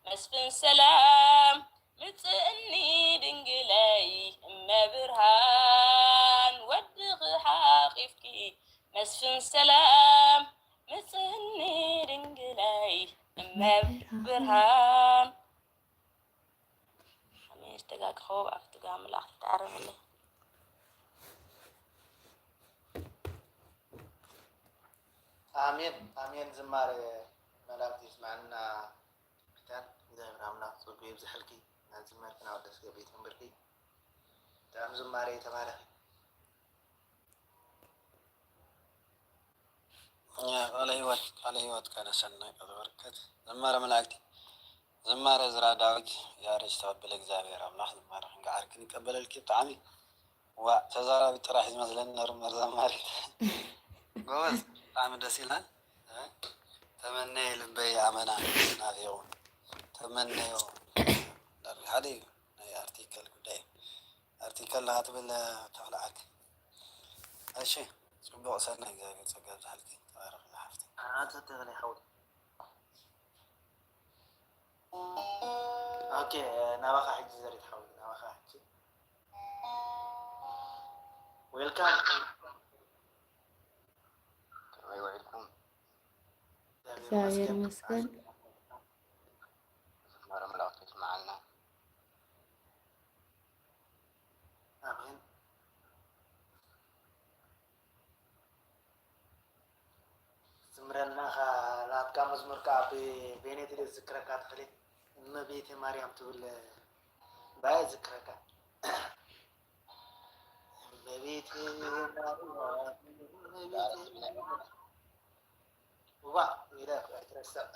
መስፍን ሰላም ምፅእኒ ድንግለይ እመ ብርሃን ወድኺ ሓቒፍኪ መስፍን ሰላም ምፅእኒ ድንግለይ እመ ብርሃን ኣሜን። ዝተጋግኸዎ ብኣፍትጋ ኣምላኽ ይተኣረመለይ። ኣሜን ኣሜን። ዝማሬ መላእክት ይስማዕና። ኪዳን እግዚኣብሔር ኣምላኽ ጸጉ ይብዝሐልኪ። እናዘመርኪ እናወደስኪ ኣብ ቤት መንበርኪ ጥዑም ዝማሬ ተባረኺ። ቃለ ህይወት ቃለ ህይወት ቃለ ሰናይ ቃለ በረከት። ዝማሬ መላእክቲ ዝማሬ ዝራ ዳዊት ያሬድ ዝተቐበለ እግዚኣብሔር ኣምላኽ ዝማሬ ክንገዓር ክንቀበለልኪ ብጣዕሚ ዋእ ተዛራቢ ጥራሕ ዝመስለኒ ነሩ እምበር ዘማሪት ጎበዝ ብጣዕሚ ደስ ኢላን። ተመነየ ልበይ ኣመና ናፊቑ ተመነዮ። ሓደ እዩ ናይ ኣርቲከል ጉዳይ እዩ። ኣርቲከል ትብል ተኽለ ዓርኪ። እሺ ጽቡቕ ሰናይ እግዚኣብሔር ጸጋ ይብዝሓልኪ። ተባረኺ ሓፍቲ። ኣቶ ተኽለ ሓወይ። ኦኬ ናባኻ ሕጂ ዘሪት ሓወይ ናባኻ ሕጂ። ዌልካም። ከመይ ውዒልኩም? እግዚኣብሔር ይመስገን። ዝማረ መላእክቱ ይስምዓልና። ኣሜን። ዝምረልና ኢኻ ናትካ መዝሙር ከኣ ብቤኔት ኢለ ዝዝክረካ ተኽሌ እመቤቴ ማርያም ትብል ባየ ዝክረካ እመቤቴ ማርያም እመቤቴ ዋ ኢለ ኣይትረስዕ።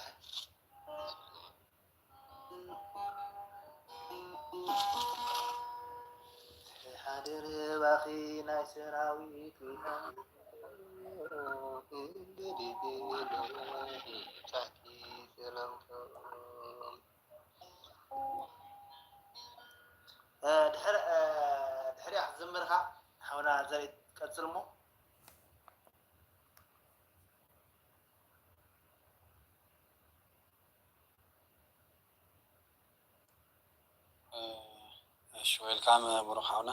ሓድር ባኺ ናይ ሰራዊት ጌታ ድሕሪያ ክትዝምር ኢኻ ሓውና ዘርኢ ቀጽል እሞ እሺ ዌልካም ብሩኽ ሓውና።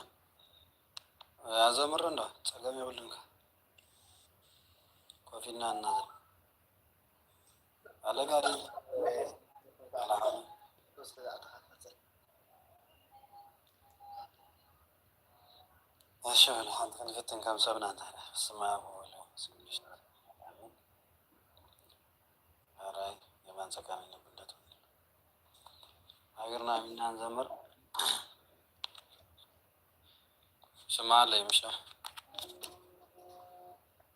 ኣዘምር እንዶ ጸገም የብሉን። ኮፊና እናዘ ኣለጋሪ ኣላሓ እሺ ሓንቲ ክንፍትን ከም ሰብና እንታይ ስማ ኣራይ የማን ጸጋሚ ንብለት ሃገርና ሚና ንዘምር። ስማዓለይ ምሽ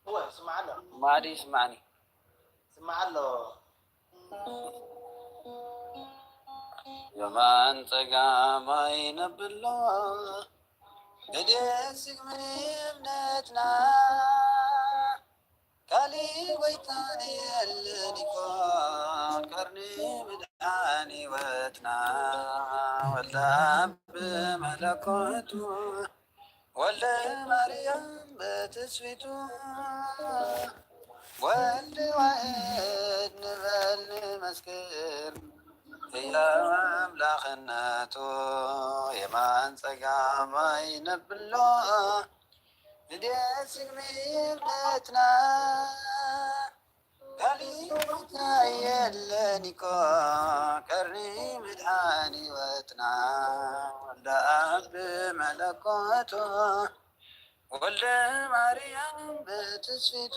እወ ስማዓሎ ማዕዲ ስማዕኒ ስማዓሎ የማን ጸጋማይ ነብሎ እዴ ስግሚ እምነትና ካሊእ ጎይታ የለን እኮ ቀርኒ ምድሓን ህይወትና ወልዳ ብመለኮቱ ወልደ ማርያም በትስፊቱ ወልድ ዋሕድ ንበል ንመስክር ህያው ኣምላኽነቱ የማን ጸጋማይ ነብሎ ንዴት ስግሚ እምነትና ካሊእ ቦታ የለን እኮ ቀርኒ ምድሓን ህይወትና ወልደ ኣብ ብመለኮቱ ወልደ ማርያም በትስፊቱ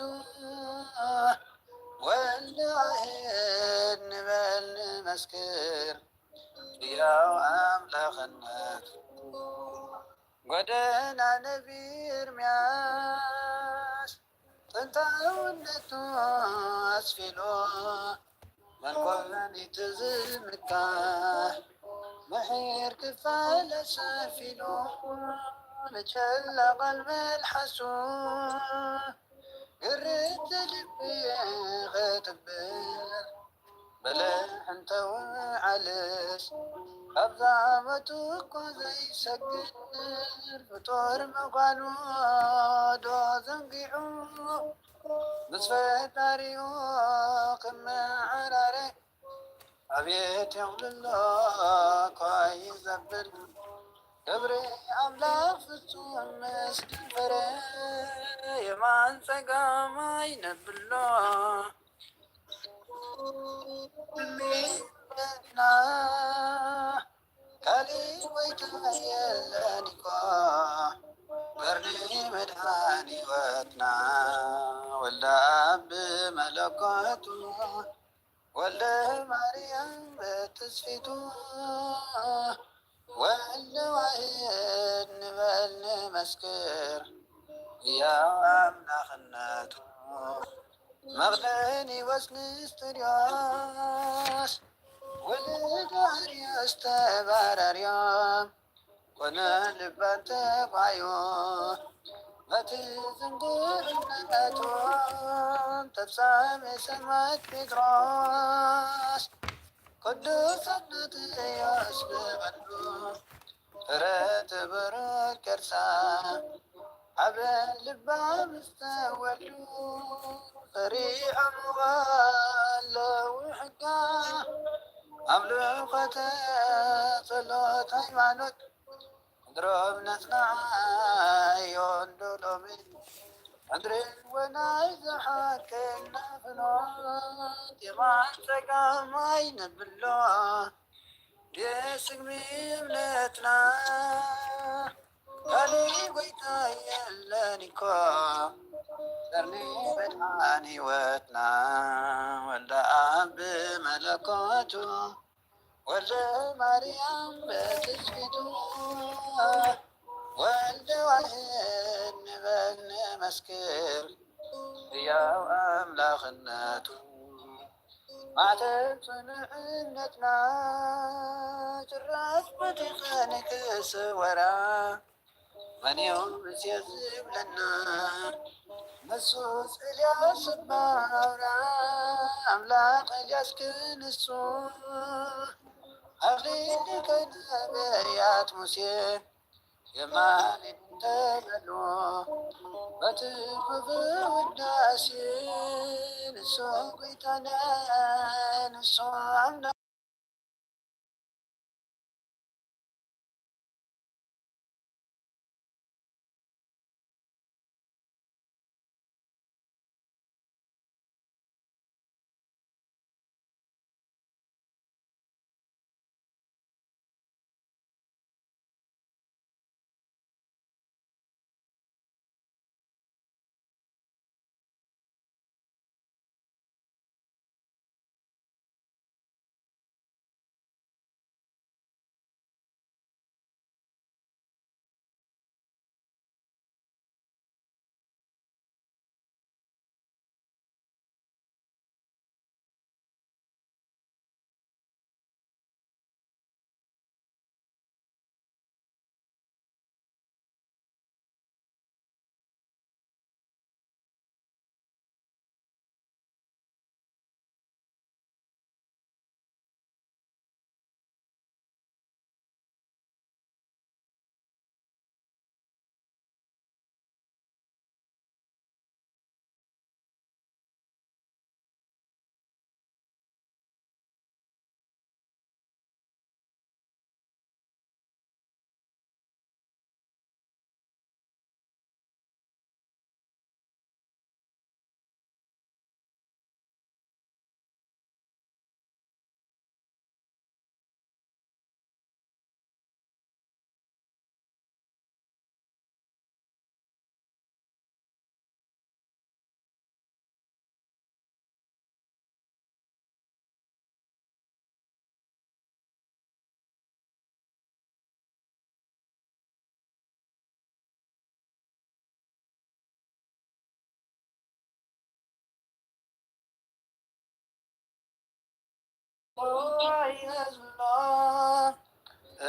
ወልደ ዋሕድ ንበል ንመስክር ሕያው ኣምላኽነቱ ጎደና ነቢ ኤርምያስ ጥንታውነቱ ኣስፊሉ መን ኮን እቲ ዝምካሕ ምሒር ክፋለ ሰፊሉ ንጨላ ቃል መልሓሱ ግርት ልቢ ኸጥብር በለ እንተ ውዓልስ ኣብዛ ዓመቱ እኮ ዘይሰግር ፍጡር ምዃኑ ዶ ዘንጊዑ ምስ ፈጣሪኡ ክመዓራረ ኣቤት የቕልሎ እኳ እዩ ዘብል ክብሪ ኣምላኽ ፍጹም ምስ ድንበረ የማን ጸጋም ኣይነብሎ እምነትና ካሊእ ጎይታ የለን እኮ ቀርኒ መድሓን ህይወትና ወልደ ኣብ መለኮቱ፣ ወልደ ማርያም በትስፊቱ፣ ወልደ ዋህድ ንበል ንመስክር፣ ያው ኣምላኽነቱ። መቕደን ሕይወት ንስጥርዮስ፣ ወልደ ኣርዮስ ተባራርዮም፣ ኮነ ልባን ተባዮ፣ በቲ ዝንጉርነቱ ተብሳሜ ሰማዕት ጴጥሮስ፣ ቅዱስ ኣትናቴዎስ ብቐልቡ ፍረ ትብሩር ከርሳ፣ ኣብ ልባ ምስ ተወልዱ ፈሪዖምዋ ኣለዉ ሕጋ፣ ኣምልኾተ ጸሎት ሃይማኖት፣ ምድሮም ነጽንዓዮ እንዶ ሎሚ፣ ምድሪ ወናይ ዝሓቀና ፍኖት፣ የማን ጸጋም ኣይነብሎ፣ የስግሚ እምነትና፣ ካሊ ጎይታ የለን እኮ፣ ጸርኒ መድሓን ህይወትና፣ ወልደ ኣብ መለኮቱ፣ ወልደ ማርያም በትስፊቱ፣ ወልደ ዋህድ ንበል ንመስክር፣ ሕያው ኣምላኽነቱ። ማዕተብ ጽኑዕነትና፣ ጭራሽ በቲኸ ንክስወራ፣ መን እዩ ምስየ ዝብለና? ንሱስ ኤልያስ እባ ኣውራ፣ ኣምላኽ ኤልያስ ክንሱ፣ ኣኽሊል ከነብያት ሙሴ፣ የማን ተበሎ፣ በቲ ክፉ ውዳሴ፣ ንሱ ጎይታና፣ ንሱ ኣምላኽ።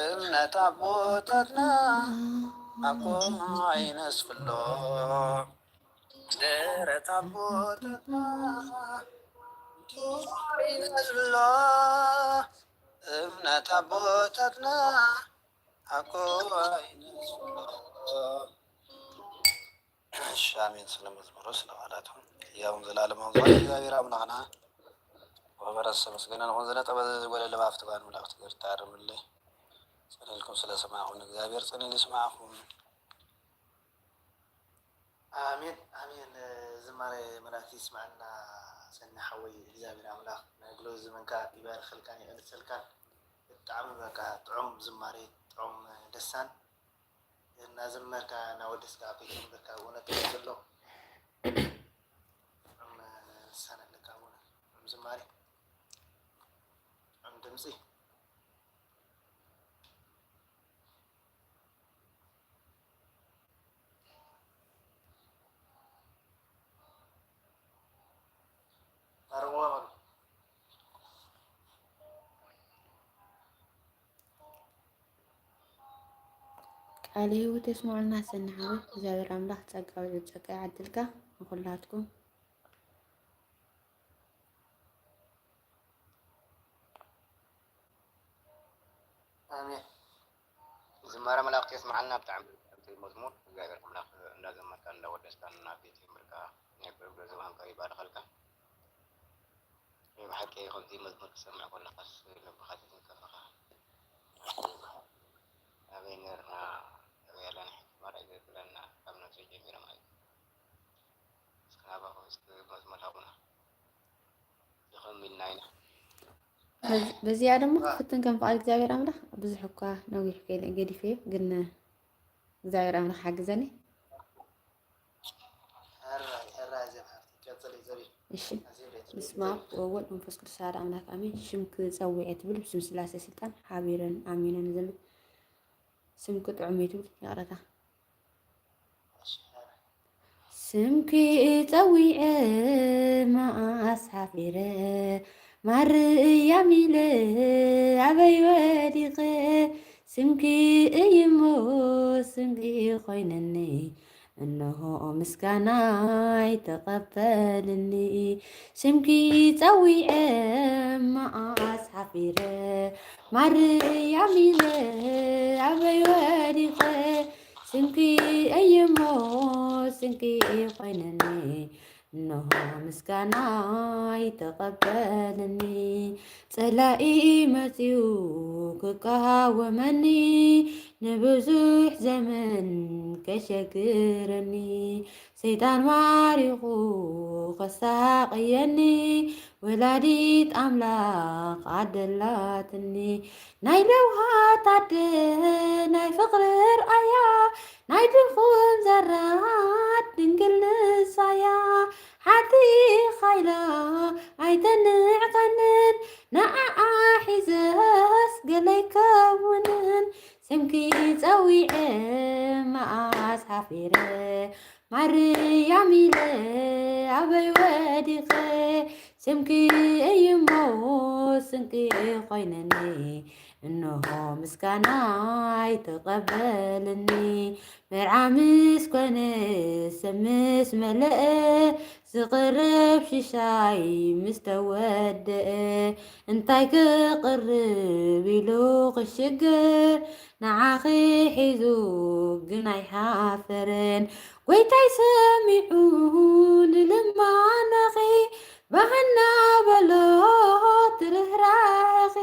እምነት ኣቦታትና ኣኮ ኣይነስፍሎ፣ ደረት ኣቦታትና ኣይነስፍሎ፣ እምነት ኣቦታትና ኣኮ ኣይነስፍሎ። እሺ፣ ኣሜን። ስለ መዝሙሩ፣ ስለ ቃላቱ ሕያውን ዘላለማውን ዝኾነ እግዚኣብሔር ኣምላኽና ወበረስ ተመስገነ ንኹን። ዝነጠበ ዝጎደለ ብኣፍቲ ባን ምላእኽቲ ገር ታርምለይ። ጸኒልኩም ስለ ሰማዕኹም፣ እግዚኣብሔር ጸኒሉ ይስማዕኹም። ኣሜን፣ ኣሜን። ዝማሬ መላእክቲ ይስማዕና። ሰኒ ሓወይ፣ እግዚኣብሔር ኣምላኽ ናይ ኣገልግሎት ዘመንካ ይባርኸልካን ይቐድሰልካን። ብጣዕሚ በቃ ጥዑም ዝማሬ፣ ጥዑም ደሳን እናዘመርካ እናወደስካ ኣብ ቤት መንበርካ ኣብኡ ነጥፍ ዘሎ። ይሳነለካ ኣቡና። እም ዝማሬ፣ እም ድምጺ። ታረቑዋ በሉ። ቃለ ህይወት የስምዐልና ሰኒ ሓወይ። እግዚኣብሔር ኣምላኽ ጸጋ ልዑል ጸጋ ይዓድልካ ንኹላትኩም። ኣሜን። ዝማረ መላእክቲ የስምዓልና። ብጣዕሚ ጥዕምቲ መዝሙር፣ እግዚኣብሔር ኣምላኽ እንዳዘመርካ እንዳወደስካ ናብ ቤት ይምርካ፣ ናይ ኣገልግሎት ዘመንካ ይባርኸልካ። ናይ ብሓቂ ከምዚ መዝሙር ክሰምዕ ከለኻስ ልብኻ ትዝንከፈኻ። ኣበይ ነርና? ኣበይ ኣለና? ሕጂ ማራ ይዘክረና ካብ ነብሰይ ጀሚረ ማለት እዩ። እስከ ናባኹም እስከ መዝሙር ሃቡና። ይኸም ኢልና ኢና። በዚ-፣ በዚኣ ድማ ክፍትን ከም ፍቓድ እግዚኣብሔር ኣምላኽ ብዙሕ እኳ ነዊሕ ከይነ-፣ ገዲፈዮ፣ ግን እግዚኣብሔር ኣምላኽ ሓግዘኒ። ሕራይ፣ ሕራይ፣ እዚኣ ሓፍቲ፣ ቀጽሊ፣ ዘቢ። እሺ። ኣዝዩ ቤት፣ በስመ ኣብ ወወልድ ወመንፈስ ቅዱስ ኣሐዱ ኣምላክ ኣሜን። ሽምኪ ጸዊዐ ትብል ብስም ስላሴ ስልጣን ሓቢረን ኣሚነን ዘምር። ስምኪ ጥዑም እዩ ትብል፣ ይቕረታ። እሺ፣ ሕራይ። ስምኪ ጸዊዐ መዓስ ሓፊረ፣ ማርያም ኢለ ኣበይ ወዲቐ፣ ስምኪ እዩሞ ስንቂ ኮይነኒ፣ እንሆ ምስጋናይ ተቐበልኒ። ስምኪ ጸዊዐ መዓስ ሓፊረ፣ ማርያም ኢለ ኣበይ ወዲቐ፣ ስምኪ እዩሞ ስንቂ ኮይነኒ፣ እንሆ ምስጋናይ ተቐበልኒ። ጸላኢ መጺኡ ክቃወመኒ፣ ንብዙሕ ዘመን ከሸግረኒ፣ ሰይጣን ማሪኹ ከሳቕየኒ፣ ወላዲት ኣምላኽ ኣደላትኒ። ናይ ለውሃት ኣደ ናይ ፍቕሪ ርኣያ፣ ናይ ድኹም ዘራት ድንግል ንሳያ። ሓንቲ ኢኻ ኢላ ኣይተንዕቐንን፣ ንዓኣ ሒዘስ ገለ ኣይከውንን። ስምኪ ጸዊዐ መዓስ ሓፊረ፣ ማርያም ኢለ ኣበይ ወዲቐ፣ ስምኪ እዩሞ ስንቂ ኮይነኒ፣ እንሆ ምስጋናይ ተቐበልኒ። መርዓ ምስ ኮነ፣ ሰብ ምስ መለአ፣ ዝቕረብ ሽሻይ ምስ ተወደአ፣ እንታይ ክቕርብ ኢሉ ክሽግር፣ ንዓኺ ሒዙ ግን ኣይሓፈረን። ጎይታይ ሰሚዑ ንልማናኺ፣ ብሃና በሎ ትርህራኺ፣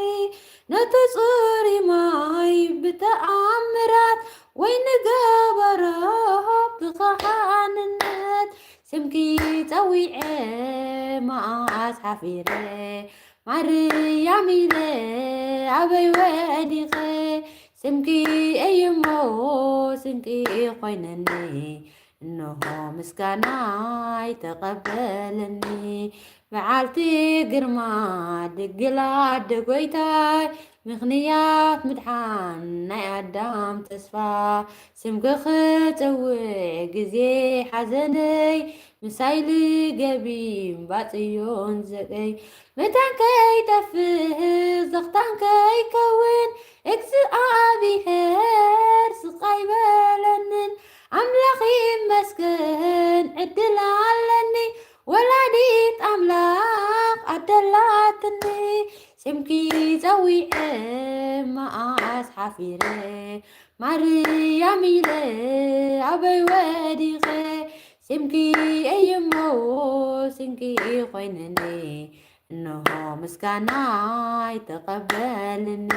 ነቲ ጽሩይ ማይ ብተኣምራት፣ ወይኒ ገበሮ ብኻህንነት። ስምኪ ጸዊዐ መዓስ ሓፊረ፣ ማርያም ኢለ ኣበይ ወዲቐ፣ ስምኪ እዩሞ ስንቂ ኮይነኒ፣ እንሆ ምስጋናይ ተቐበለኒ። በዓልቲ ግርማ ድንግል ኣደ ጎይታይ፣ ምኽንያት ምድሓን ናይ ኣዳም ተስፋ፣ ስምኪ ክጽውዕ ግዜ ሓዘነይ፣ ምሳይ ልገቢ እምባ ጽዮን ዘቀይ። መታን ከይጠፍእ ዘኽታን ከይከውን፣ እግዚኣብሔር ስቕ ኣይበለንን። ኣምላኽ ይመስገን ዕድል ኣለኒ፣ ወላዲት ኣምላኽ ኣደላትኒ። ስምኪ ጸዊዐ መዓስ ሓፊረ፣ ማርያም ኢለ ኣበይ ወዲቐ፣ ስምኪ እዩሞ ስንቂ ኮይነኒ፣ እንሆ ምስጋናይ ተቐበልኒ።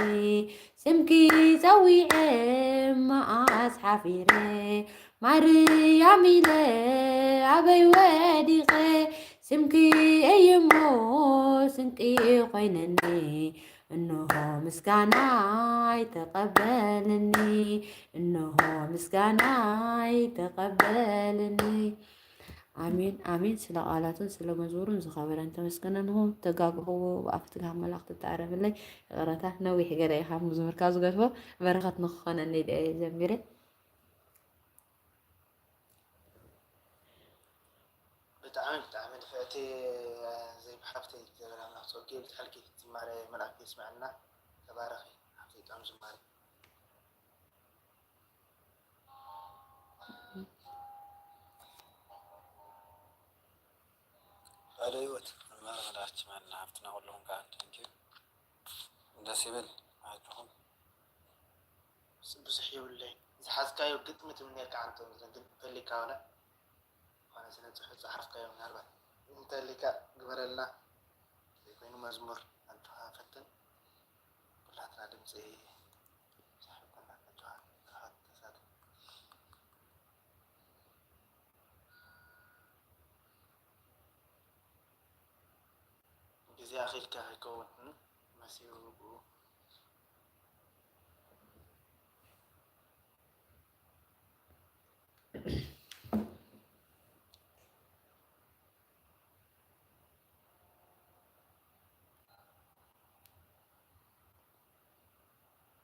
ስምኪ ጸዊዐ መዓስ ሓፊረ፣ ማርያም ኢለ ኣበይ ወዲቐ፣ ስምኪ እዩሞ ስንቂ ኮይነኒ፣ እንሆ ምስጋናይ ተቐበልኒ፣ እንሆ ምስጋናይ ተቐበልኒ። ኣሜን ኣሜን። ስለ ቃላቱን ስለ መዝሙሩን ዝኸበረን ተመስገነን ይኹን። ተጋግኹ ብኣፍ ትግሃ መልኣኽ ትተኣረምለይ። ይቕረታ ነዊሕ ገለ ኢኻ መዝሙርካ ዝገድፎ በረኸት ንክኾነኒ ኢለ እየ ዘሚረ። ብጣዕሚ ብጣዕሚ ንፍዕቲ ዘይብሓፍተይ እግዚኣብሔር ኣምላኽ ጸጉ የብዝሓልኪ። ዝማሬ መልኣክ የስምዐልና። ተባረኺ ሓፍተይ ጥዑም ዝማሬ። ቃለ ሕይወት መምህር መድኃኒዓለም ሓፍትና ኩልኹም ከዓ thank you ደስ ይብል ኣጆኹም። ብዙሕ የብለይ ዝሓዝካዮ ግጥሚ ትምነየካ ዓንቶ ግን ተሊካ ወላ ዝኾነ ስነ ጽሑፍ ዝሓዝካዮ ምናልባት እንተሊካ ግበረልና ዘይኮይኑ መዝሙር ኣጆኻ ፈትን ኩላትና ድምፂ ሳሕብኩና ኣጆኻ ተሳተፍ ግዜ ኣኺልካ ከይከውን መሲሉ ብኡ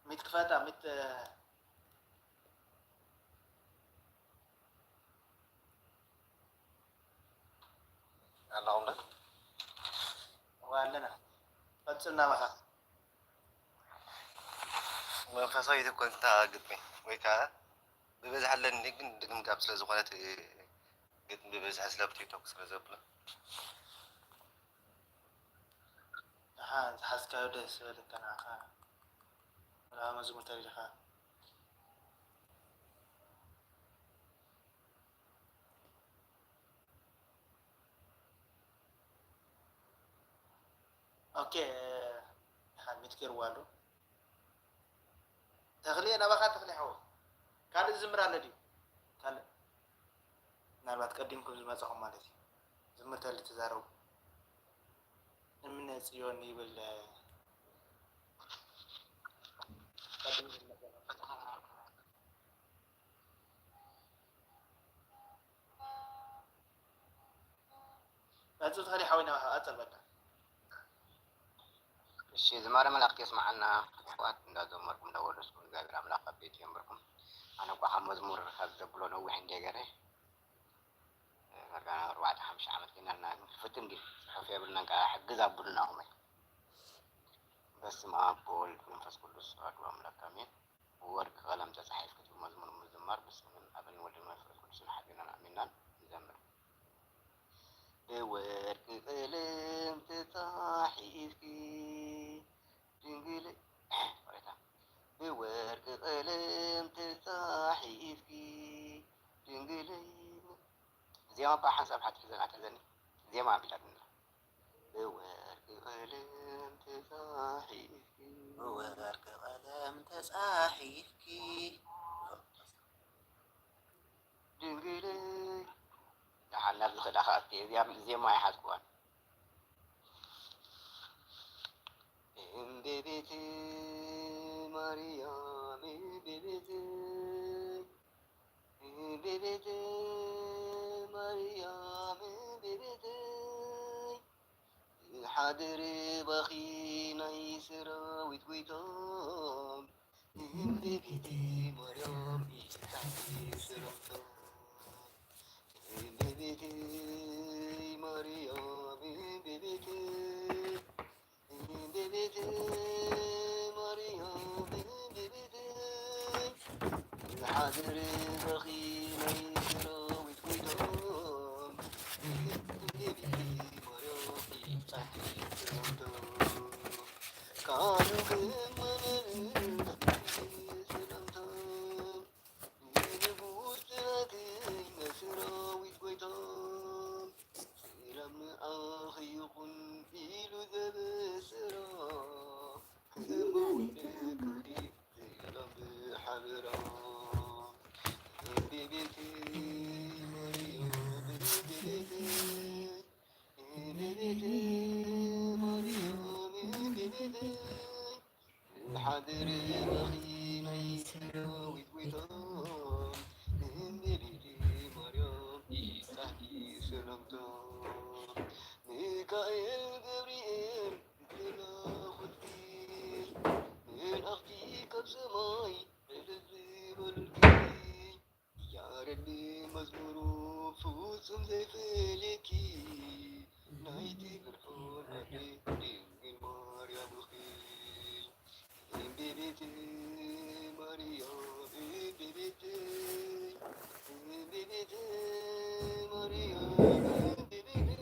ሚት ክፈታ ሚት ኣለኹም ዶ? እወ ኣለና። ቀጽልና መኻ። መንፈሳዊት እኮ እንታ ግጥሚ ወይ ከዓ ብብዝሒ ኣለኒ ግን ድግምጋም ስለ ዝኾነት ግጥሚ ብብዝሒ ስለ ኣብ ቲክቶክ ስለ ዘብሎ ንዓ ዝሓዝካዮ ደስ ዝበለካ ንዓኻ ወላ መዝሙር ተሪኻ ኦኬ ሓሚድ ገይርዋ ኣሎ ተኽልየ ናባኻ ተኽሊ ሓወይ ካልእ ዝምር ኣሎ ድዩ ካልእ ምናልባት ቀዲምኩም ዝመጻኹም ማለት እዩ ዝምር ተሊ ተዛረቡ እምነ ጽዮን ይብል ቀዲም ዝመጻ ቀጽል ተኽሊ ሓወይ ናባኻ ቀጽል በቃ። እሺ ዝማሬ መላእክት የስምዓልና ኣሕዋት እንዳዘመርኩም እንዳወደስኩም እግዚኣብሔር ኣምላኽ ኣብ ቤቱ የንብርኩም። ኣነ እኳ ካብ መዝሙር ካብ ዘብሎ ነዊሕ እንደ ገረ መርጋና ኣርባዕተ ሓምሽተ ዓመት ኮይናልና ግን ክፍትን ግን ጽሑፍ የብልናን ከዓ ሕግዝ ኣቡልና ኹመይ በስመ ኣብ ወወልድ መንፈስ ቅዱስ ኣሐዱ ኣምላክ ኣሜን። ብወርቂ ቀለም ተጻሒፍኪ ትብል መዝሙር ምዝማር ብስምን ኣብን ወልድን መንፈስ ቅዱስን ሓቢርናን ኣሚንናን ንዘምር። ብወርቂ ቀለም ተጻሒፍኪ ድንግል ይቕሬታ ብወርቂ ቀለም ተጻሒፍኪ ድንግል ዜማ እባ ሓንሳብ ሓንቲ ሒዘን ኣትሕዘኒ ዜማ ኣቢላትና ብወርቂ ቀለም ተጻሒፍኪ ብወርቂ ቀለም ተጻሒፍኪ ድንግለይ ደሓን ናብ ዝኸዳ ከኣቲ እዚኣ ዜማ ኣይሓዝኩዋን እምቤቤት ማርያም እምቤቤት እምቤቤት ማርያም እምቤቤት ሓደረ ባኺ ናይ ሰራዊት ጎይታ እመቤቴ ማርያም ይብዛሕኪ ሰላምታ እመቤቴ ማርያም እመቤቴ እመቤቴ ማርያም እመቤቴ ሓደረ ባኺ ናይ ሰራዊት ጎይታ ሰላምታ። ሚካኤል ገብርኤል መላኹቲ፣ መላእኽቲ ካብ ሰማይ ዕልል ዝበሉልኪ። ያረቢ መዝሙሩ ፍጹም ዘይፈልየኪ፣ ናይቲ ብርሑን ኣደ ድንግል ማርያም ኢኺ። እምቤቤት ማርያም፣ እምቤቤት፣ እምቤቤት ማርያም፣ እምቤቤት፣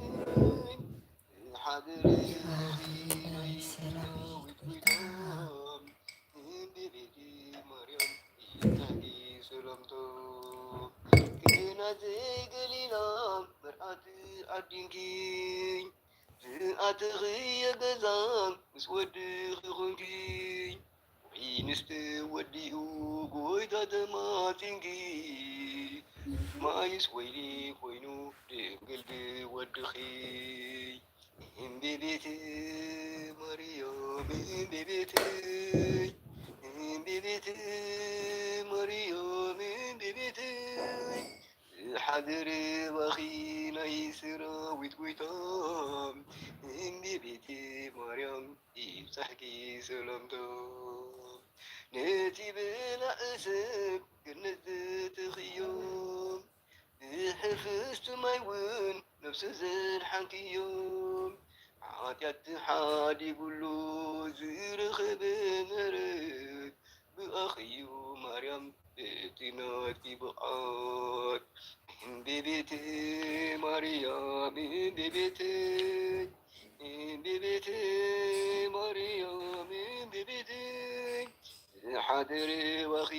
ሓደሪ ናይ ሰራዊት ጌታ፣ እምቤቤት ማርያም፣ ይብዛሕኪ ሰላምታ። ቃና ዘይገሊላ መርዓት ዓዲንኪ፣ ዝኣተኽዮ ገዛ ምስ ወድኺ ኾንኪ፣ ወይንስ ተወዲኡ ጎይታ ተማጺንኪ፣ ማይስ ወይኒ ኮይኑ ድንግል ብወድኺ። እምቤቤት ማርያም፣ እምቤቤት፣ እምቤቤት ማርያም፣ እምቤቤት፣ ዝሓድር ባኺ ናይ ሰራዊት ጎይታ፣ እምቤቤት ማርያም፣ ይብጻሕኪ ሰላምታ። ነቲ ብላዕ ሰብ ገነት ዘእተኽዮ፣ ብሕፍስቲ ማይ እውን ነፍሱ ዘድሓንክዮ፣ ሓጢኣት ተሓዲጉሉ ዝረኸበ ምሕረት፣ ብኣኺ እዩ ማርያም እቲ ናትኪ ብቕዓት። እምቤቤት ማርያም፣ እምቤቤት፣ እምቤቤት ማርያም፣ እምቤቤት፣ ዝሓደረ ባኺ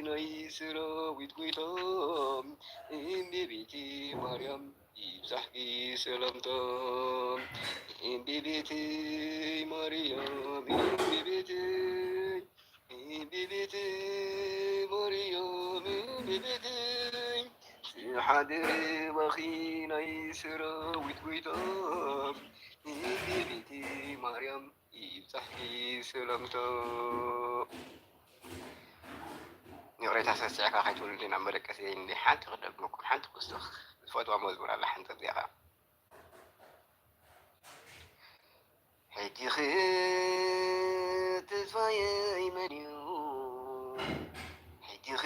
ናይ ሰራዊት ጎይታ፣ እምቤቤት ማርያም፣ ይብዛሕኪ ሰላምታ። እምቤቤት ማርያም፣ እምቤቤት፣ እምቤቤት ማርያም፣ እምቤቤት፣ ዝሓደረ ባኺ ናይ ሰራዊት ጎይታ፣ እምቤቤት ማርያም፣ ይብጻሕኪ ሰላምታ። ይቕሬታ፣ ሰስዕካ ከይትብሉኒ ናብ መደቀሲ እንዲ ሓንቲ ክደግመኩም፣ ሓንቲ ክስቶ ዝፈትዋ መዝሙር ኣላ፣ ሓንቲ እዚኣ። ሕጂኸ ተስፋየይ መን እዩ? ሕጂኸ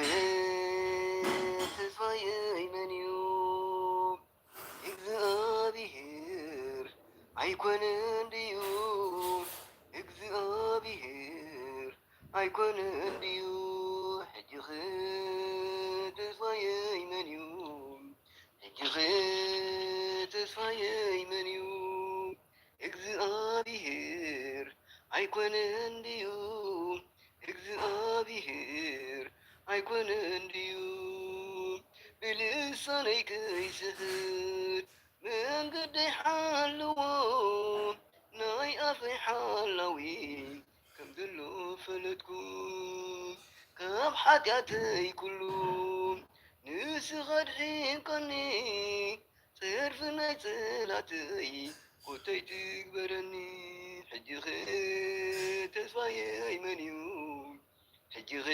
ተስፋየይ መን እዩ? እግዚኣብሔር ኣይኮነን ድዩ? እግዚኣብሔር ኣይኮነን ድዩ? ሕጂኸ ተስፋየይ መን እዩ? ሕጂኸ ተስፋየይ መን እዩ? እግዚኣብሔር ኣይኮነን ድዩ? እግዚኣብሔር ኣይኮነን ድዩ? ብልሳነይ ከይስሕት መንገደይ ሓልዎ፣ ናይ ኣፈይ ሓላዊ ከም ዘሎ ፈለጥኩ። ካብ ሓጢኣተይ ኩሉ ንስኻ ድሒንካኒ፣ ጸርፊ ናይ ጽላተይ ኮተይ ትግበረኒ። ሕጂኸ ተስፋየይ መን እዩ? ሕጂኸ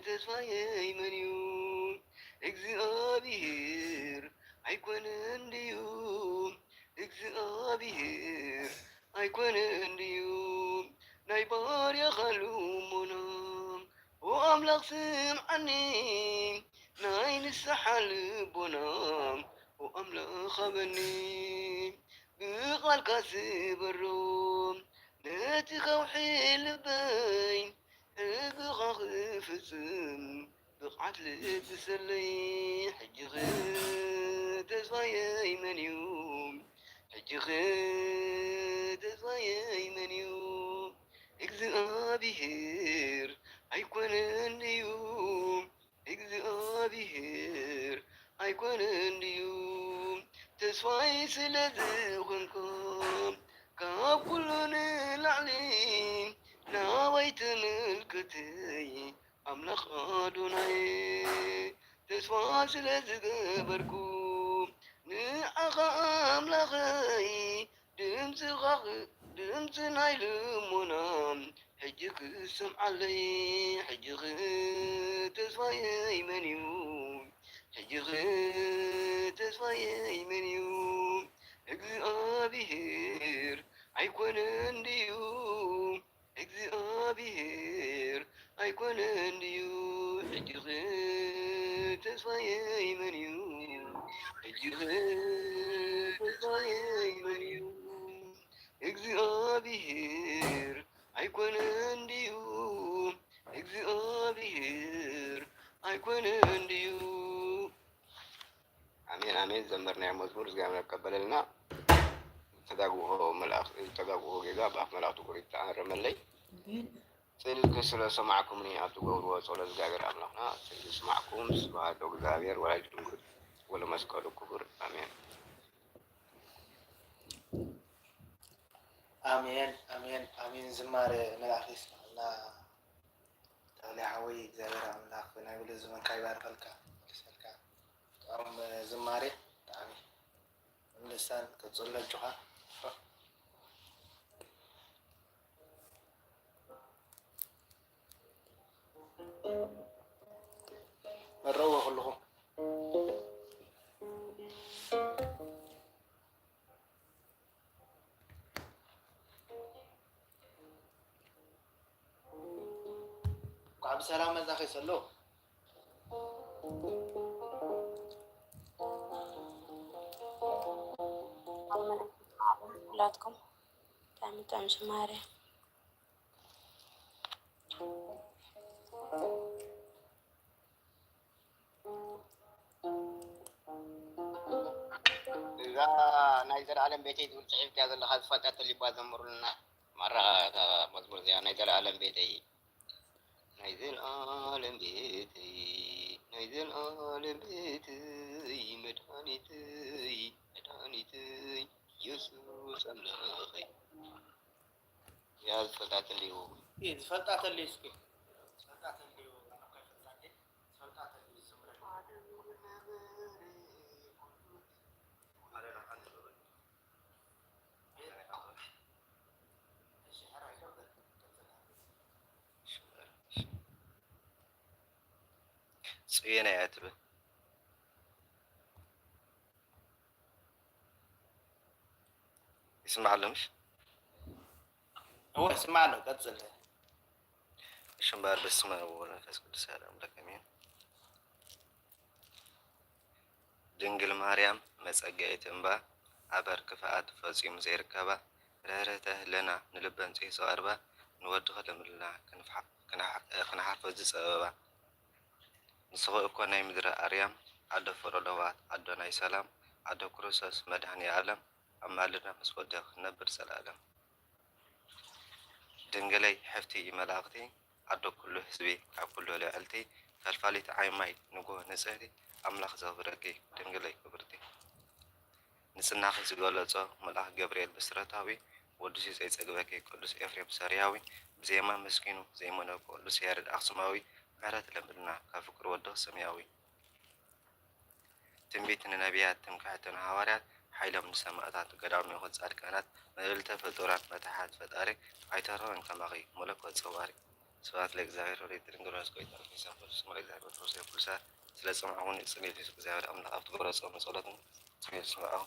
ተስፋየይ መን እዩ? እግዚኣብሔር ኣይኮነን ድዩ? እግዚኣብሔር ኣይኮነን ድዩ? ናይ ባርያኻ ልሞና፣ ኦ ኣምላኽ ስምዓኒ፣ ናይ ንስሓ ልቦና፣ ኦ ኣምላኽ ሃበኒ። ብቓልካ ዝበሮ ነቲ ከውሒ ልበይ፣ ሕግኻ ክፍጽም ብቕዓት ልግሰለይ። ሕጂኸ ተስፋየይ መን እዩ? ሕጂኸ ተስፋየይ መን እዩ? እግዚኣብሔር ኣይኮነን ድዩ? እግዚኣብሔር ኣይኮነን ድዩ? ተስፋይ ስለ ዝኾንካ፣ ካብ ኩሉ ንላዕሊ ናባይ ተመልከተይ፣ ኣምላኽ ኣዶናይ። ተስፋ ስለ ዝገበርኩ ንዓኻ ኣምላኸይ፣ ድምፅኻ ኽ-፣ ድምፂ ናይ ልሞና ሕጂ ክሰምዓለይ። ሕጂ ኸ ተስፋየይ መን እዩ? ሕጂኸ ተስፋየይ መን እዩ? እግዚኣብሄር ኣይኮነን ድዩ? እግዚኣብሄር ኣይኮነን ድዩ? ሕጂኸ ተስፋየይ መን እዩ? ሕጂኸ ተስፋየይ መን እዩ? እግዚኣብሄር ኣይኮነን ድዩ? እግዚኣብሄር ኣይኮነን ድዩ? ኣሜን፣ ኣሜን። ዘመርናዮ መዝሙር እግዚኣብሔር ይቀበለልና። ተጋግኦ መልኣኽ-፣ ተጋግኦ ጌጋ ብኣፍ መላእኽቱ ቁሪት ተኣረመለይ። ኣሜን። ጽልክ ስለ ሰማዕኩምኒ ኣብ ትገብርዎ ጸሎት እግዚኣብሔር ኣምላኽና ጽልክ ይስማዕኩም። ስብሐት ለእግዚኣብሔር ወላዲቱ ድንግል ወለመስቀሉ ክቡር። ኣሜን። ኣሜን፣ ኣሜን፣ ኣሜን። ዝማሬ መልኣኽ ይስማዕና። ተኽለ ሓወይ እግዚኣብሔር ኣምላኽ ናይ ብሉ ዘመንካ ይባርኸልካ፣ መልሰልካ። ጥዑም ዝማሬ ብጣዕሚ ልሳን ቀጽሎ ኣጆኻ። መረዎ ኩልኹም። እንኳዕ ብሰላም መጻኺ ሰሎ። ኩላትኩም ብጣዕሚ ጥዑም ዝማሬ። እዛ ናይ ዘላለም ቤተይ ዝብል ጽሒፍካያ ዘለኻ ዝፈልጣ ተሊባ ዘምሩልና። ማራ እታ መዝሙር እዚኣ ናይ ዘላለም ቤተይ፣ ናይ ዘላለም ቤተይ፣ ናይ ዘላለም ቤተይ፣ መድሃኒተይ፣ መድሃኒተይ፣ ኢየሱስ ኣምላኸይ። እዚኣ ዝፈልጣ ተልዩ። እ፣ ዝፈልጣ ተልዩ እስኪ። ዝፈልጣ ተልዩ፣ ኣነ እኮ ኣይፈልጣን እየ። ዝፈልጣ ተልዩ ዝዘምረሉ። ጽዮን እያ ትብል። ይስማዕ ኣሎ ምሽ? እወ፣ ይስማዕ ኣሎ። ቀጽል። እሺ፣ እምበኣር በስመ አብ ወወልድ ወመንፈስ ቅዱስ አሐዱ አምላክ አሜን። ድንግል ማርያም መጸገዒት እምባ፣ ኣበር ክፍኣት ፈጺሙ ዘይርከባ፣ ርህርህተ ህለና ንልበን ጽሒሶ ቀርባ፣ ንወድኺ ለምልና ክንፍሓ-፣ ክንሓ-፣ ክንሓርፎ ዝጸበባ። ንስኺ እኮ ናይ ምድሪ ኣርያም፣ ኣዶ ፍቕሪ ለዋሃት፣ ኣዶ ናይ ሰላም፣ ኣዶ ክርስቶስ መድኃኔ ዓለም፣ ኣማልድና ምስ ወድኺ ክንነብር ዘለዓለም። ድንግለይ ሕፍቲ መላእኽቲ፣ ኣዶ ኩሉ ህዝቢ፣ ካብ ኩሉ ልዕልቲ፣ ፈልፋሊት ዓይኒ ማይ ንግሆ ንጽህቲ፣ ኣምላኽ ዘኽብረኪ ድንግለይ ክብርቲ። ንጽህናኺ ዝገለጾ መልኣኽ ገብርኤል ብስረታዊ፣ ወዲሱ ዘይጸግበኪ ቅዱስ ኤፍሬም ሶርያዊ፣ ብዜማ መስኪኑ ዘይመነኮ ቅዱስ ያሬድ ኣኽሱማዊ፣ ምሕረት ለምንልና ካብ ፍቁር ወድኺ ሰማያዊ። ትንቢት ንነቢያት፣ ትምክሕቲ ንሃዋርያት፣ ሓይሎም ንሰማእታት፣ ገዳም ንይኹን ጻድቃናት፣ ምልዕልተ ፍጡራን መታሕት ፈጣሪ፣ ኣይተርኽን ከማኺ መለኮት ጸዋሪ። ስብሐት ለእግዚኣብሔር ወለወላዲቱ ድንግል ወለመስቀሉ ክቡር። ሰላም ለእግዚኣብሔር ወትሮስ የብሉሳ። ስለ ጸምዓኹም ንጽልየት እግዚኣብሔር ኣምላኽ ኣብ ትገብሮ ጾም ጸሎትን ትቤት ስምዑ።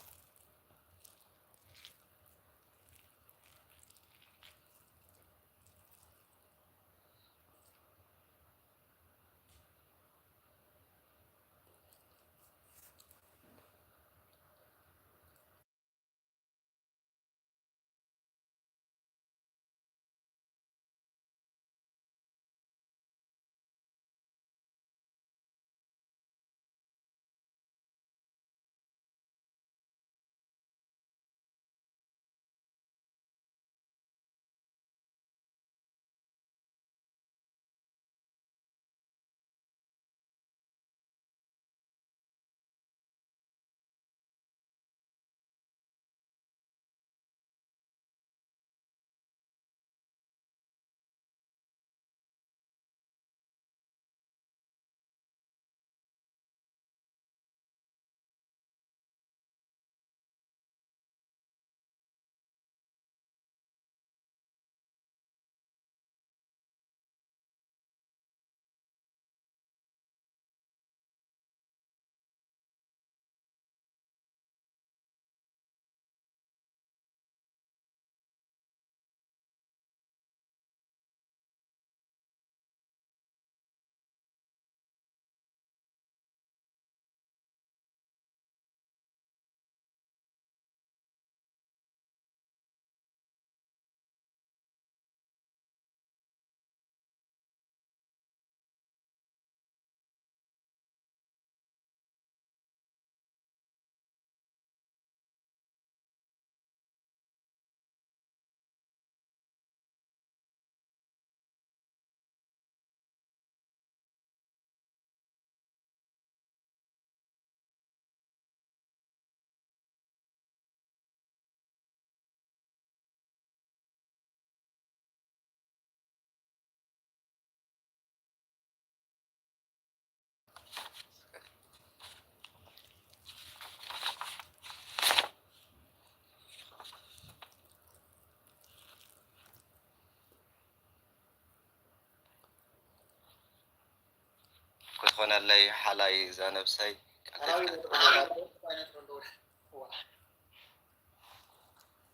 ክትኾነለይ ሓላይ እዛ ነብሰይ፣ ቃል ሓራዊ ተፍታ።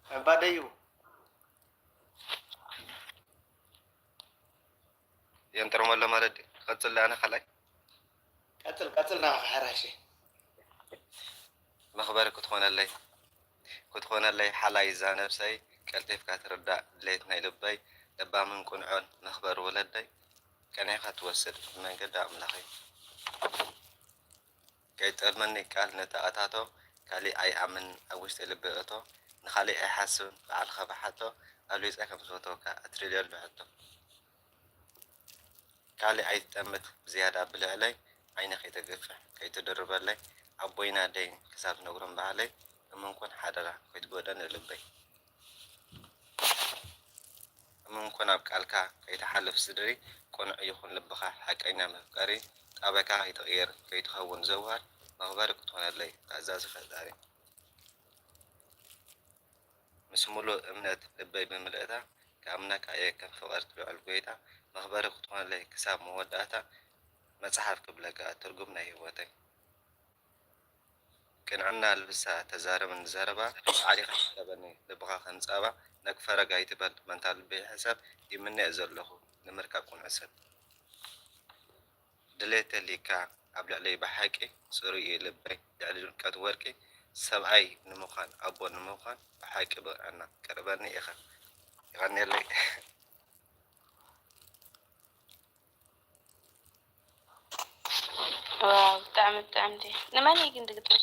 እባ ደዩ። የንጥርመሎ ማለት ድዩ? ክቐጽል ኣነ ካልኣይ? ቀጽል፣ ቀጽል ናባኻ ሕራይ እሺ። መኽበሪ ክትኾነለይ፣ ክትኾነለይ ሓላይ እዛ ነብሰይ፣ ቀልጢፍካ ትርዳእ ድሌት ናይ ልበይ፣ ለባምን ቁንዖን መኽበሪ ወለደይ፣ ቀኒዕካ ትወስድ ብመንገዲ ኣምላኸይ። ከይጠልመኒ ቃል ነተኣታቶ፣ ካሊእ ኣይኣምን ኣብ ውሽጢ ልበይ እቶ፣ ንኻሊእ ኣይሓስብን ባዕልኻ ብሓቶ፣ ኣብሊፀ ከም ዝፈተወካ እትደልየሉ ሕቶ። ካሊእ ኣይትጠምት ብዝያዳ ብልዕለይ፣ ዓይኒ ከይተግፍሕ ከይትድርበለይ፣ ኣቦይን ኣደይን ክሳብ ትነግሮም ባዕለይ፣ እሙን ኩን ሓደራ ከይትጎደኒ ልበይ። እሙን ኩን ኣብ ቃልካ ከይትሓልፍ ስድሪ፣ ቅኑዕ ይኹን ልብኻ ሓቀኛ መፍቀሪ፣ ጣበካ ከይትቕይር ከይትኸውን ዘውሃር፣ መኽበሪ ክትኾነለይ ታእዛዚ ፈጣሪ። ምስ ሙሉእ እምነት ልበይ ብምልእታ፣ ክኣምነካ እየ ከም ፍቕርቲ ልዑል ጎይታ፣ መኽበሪ ክትኾነለይ ክሳብ መወዳእታ፣ መጽሓፍ ክብለካ ትርጉም ናይ ህይወተይ። ቅንዕና ኣልብሳ ተዛረበኒ ዘረባ፣ ጻዕሪኻ ሕሰበኒ ልብኻ ከም ጻባ፣ ነቅፈረግ ኣይትበል መንታ ልበይ ሕሰብ፣ ይምነ ዘለኹ ንምርካብ ቅኑዕ ሰብ። ድሌት ተልይካ ኣብ ልዕለይ ብሓቂ፣ ጽሩይ እዩ ልበይ ልዕሊ ድምቀት ወርቂ፣ ሰብኣይ ንምዃን ኣቦ ንምዃን ብሓቂ ብቕዐና፣ ቅርበኒ ኢኻ። የቐንየለይ። ዋው፣ ብጣዕሚ ጥዕምቲ። ንመን እዩ ግን ድግጥም?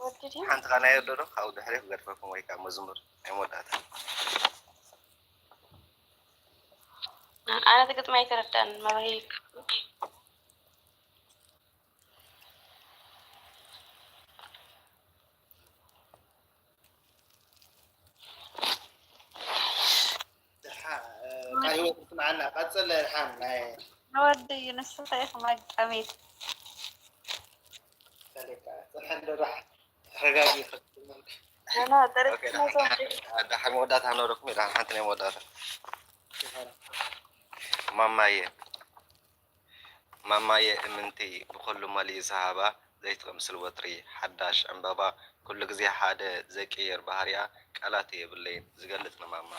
ወዲ ድዩ? ሓንቲ ኻናዮ ኣሎ ዶ? ካብኡ ድሕሪ ክገድፈኩም ወይ ከዓ መዝሙር ናይ መወዳእታ። ኣነ እቲ ግጥሚ ኣይተረዳእን፣ መብርሂ። ደሓ፣ እ፣ ቃል ህይወት ክትመዓና። ቀጽል፣ ደሓን፣ ናይ ንወዲ እዩ፣ ንስኻ ኢኻ መጋቢት። ሰሌካ፣ ጽንሐ እንዶ ደሓ፣ ተረጋጊ፣ ኸትመልክ። ኖ፣ ኖ፣ ኦኬ፣ ጠረጴዛ ደሓን፣ ተወዲኡ። ደሓን፣ ደሓን መወዳእታ ክነግረኩም እየ፣ ደሓን ሓንቲ ናይ መወዳእታ። ይኸራ። ማማየ፣ ማማየ እምንቲ ብኹሉ መሊኡ ዝሃባ፣ ዘይትቕምስል ወትሪ ሓዳሽ ዕምበባ፣ ኩሉ ግዜ ሓደ ዘይቅየር ባህሪኣ፣ ቃላት የብለይን ዝገልጽ ንማማ።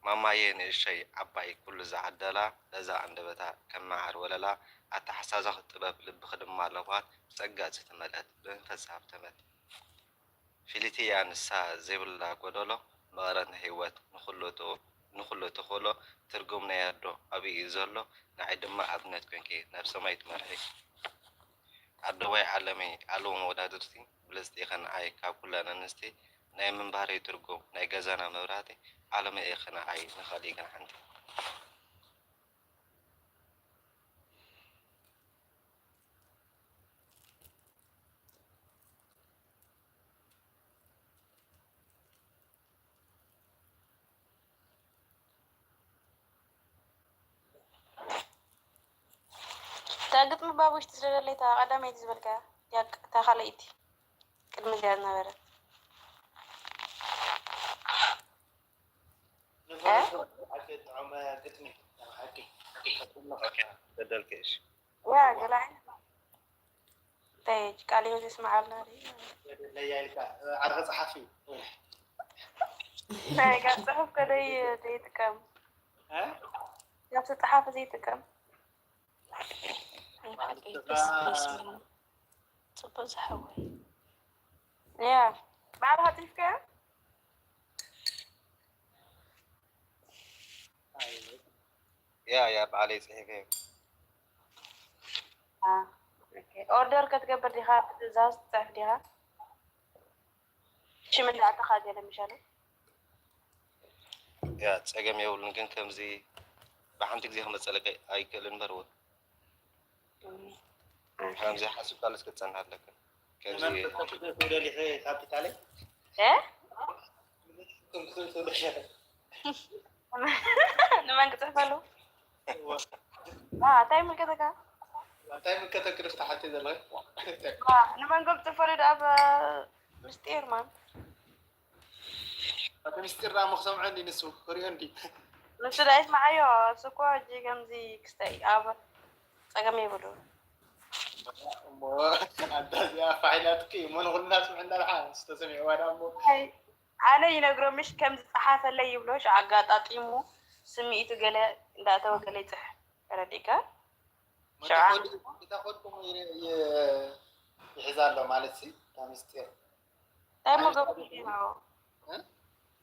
ማማየ ንእሸይ ዓባይ ኩሉ ዝዓደላ፣ ለዛ ኣንደበታ ከም መዓር ወለላ፣ ኣተሓሳዛ ጥበብ ልብኺ ድማ ለውሃት፣ ብጸጋ ዝተመልአት ብመንፈስ ዝሃብተመት። ፊሊትያ ንሳ ዘይብላ ጎደሎ፣ መቐረት ናይ ህይወት ንኹሉ ትኡ-፣ ንኹሉ ትኽእሎ፣ ትርጉም ናይ ኣዶ ኣብይ እዩ ዘሎ፣ ንዓይ ድማ ኣብነት ኮንኪ ናብ ሰማይ ትመርሒ። ኣደዋይ ዓለመይ ኣልቦ መወዳድርቲ፣ ብልጽቲ ኢኺ ንዓይ ካብ ኩለን ኣንስቲ፣ ናይ ምንባረይ ትርጉም፣ ናይ ገዛና መብራህቲ፣ ዓለመይ ኢኺ ንዓይ ንኻልእ ግን ሓንቲ። እታ ግጥሚ ባብ ውሽጢ ስደደለይ፣ እታ ቀዳመይቲ ዝበልካያ፣ እታ ካልኣይቲ ቅድሚ እዚኣ ዝነበረት። ንፈለጡ ሓቂ ጥዑመ ግጥሚ፣ ናይ ሓቂ። በደልኪ፣ እሺ። ያ፣ ገለ ዓይነት። እንታይ፣ ቃለ ህይወት የስምዓልና ድዩ? ነያ ኢልካ፣ ዓርኸ ጸሓፊ። ናይ ጋር ጽሑፍ ከደይ ዘይጥቀም። እ? ጋር ጽሓፍ ዘይጥቀም። ናይ ሓቂ ደስ፣ ደስ ይብል። ጽቡቅ ዝሓወይ። ያ፣ ባዕልኻ ጽሒፍካዮ? ያ፣ ያ፣ ባዕለይ ጽሒፈዮ። አ፣ ኦኬ። ኦርደር ክትገብር ዲኻ? ትእዛዝ ትጽሕፍ ዲኻ? ሽም እንዳኣተኻ ገለ ምሻለ? ያ፣ ጸገም የብሉን፣ ግን ከምዚ ብሓንቲ ግዜ ክመጸለካ ኣይክእልን እምበር እውን። እም፣ ኦኬ። ከምዚ ሓሲብካሉስ ክትጸንሕ ኣለካ። ከምዚ ንመን ክትከፍት ትደሊ ኢኺ ካፒታለይ? እ? ንመን ክትከፍት ትደሊ ኢኺ? ንመን ክጽሕፈሉ? እወ። ዋ፣ እንታይ ይምልከተካ? እንታይ ይምልከተኪ ዶ ክትሓቲ ዘለኺ? ዋ፣ ንመን ከም ትጽሕፈሉ ደኣ ብ-፣ ምስጢር ማን? እቲ ምስጢር ደኣ እሞ ክሰምዖ እንዲ ንሱ፣ ክሪኦ እንዲ። ንሱ ደኣ ይስምዓዮ፣ እሱ እኮ ሕጂ ከምዚ ክስታይ ኣብ ጸገም የብሉ። እሞ ኣንታ እዚኣ ፋይላትኪ መን ኩልና ስምዕና ደሓ ዝተሰሚዕዋ ዳ እሞ ኣይ፣ ኣነ ይነግሮ ምሽ ከም ዝጸሓፈለይ ይብሎ ሽ ኣጋጣጢሙ ስምዒቱ ገለ እንዳእተወ ገለ ይጽሕፍ ተረዲእካ። መተኮድ ተኮድኩም ይሕዛ ኣሎ ማለት ሲ ምስጢር እንታይ ሞ ገብሩ ይሄናው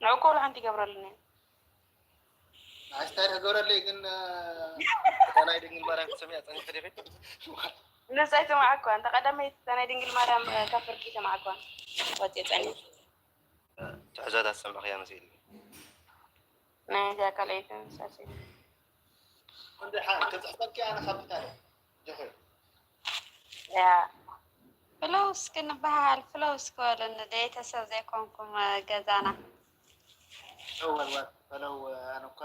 ንዕቆ ሓንቲ ይገብረልኒ ኣስታይ ገብረለይ ግን ናይ ድንግል ማርያም ክትሰሚያ ፀኒሕ ዲኺ? ንሳ ይሰማዕኳ እንተ ቀዳመይ ናይ ድንግል ማርያም ካብ ፍርቂ ይሰማዕኳ ወፂ ፀኒሕ ትሕዛታት ሰምዕኽያ መሲሉ ናይዚኣ ካልኣይቲ ሳሲ እንደ ክፅሕፈልኪ ኣነ ካፒታል ዲኺ ያ ፍለው እስኪ ንበሃል ፍለው እስኪ በሉኒ ደይተሰብ ዘይኮንኩም ገዛና ወልዋል ፈለው ኣነ እኳ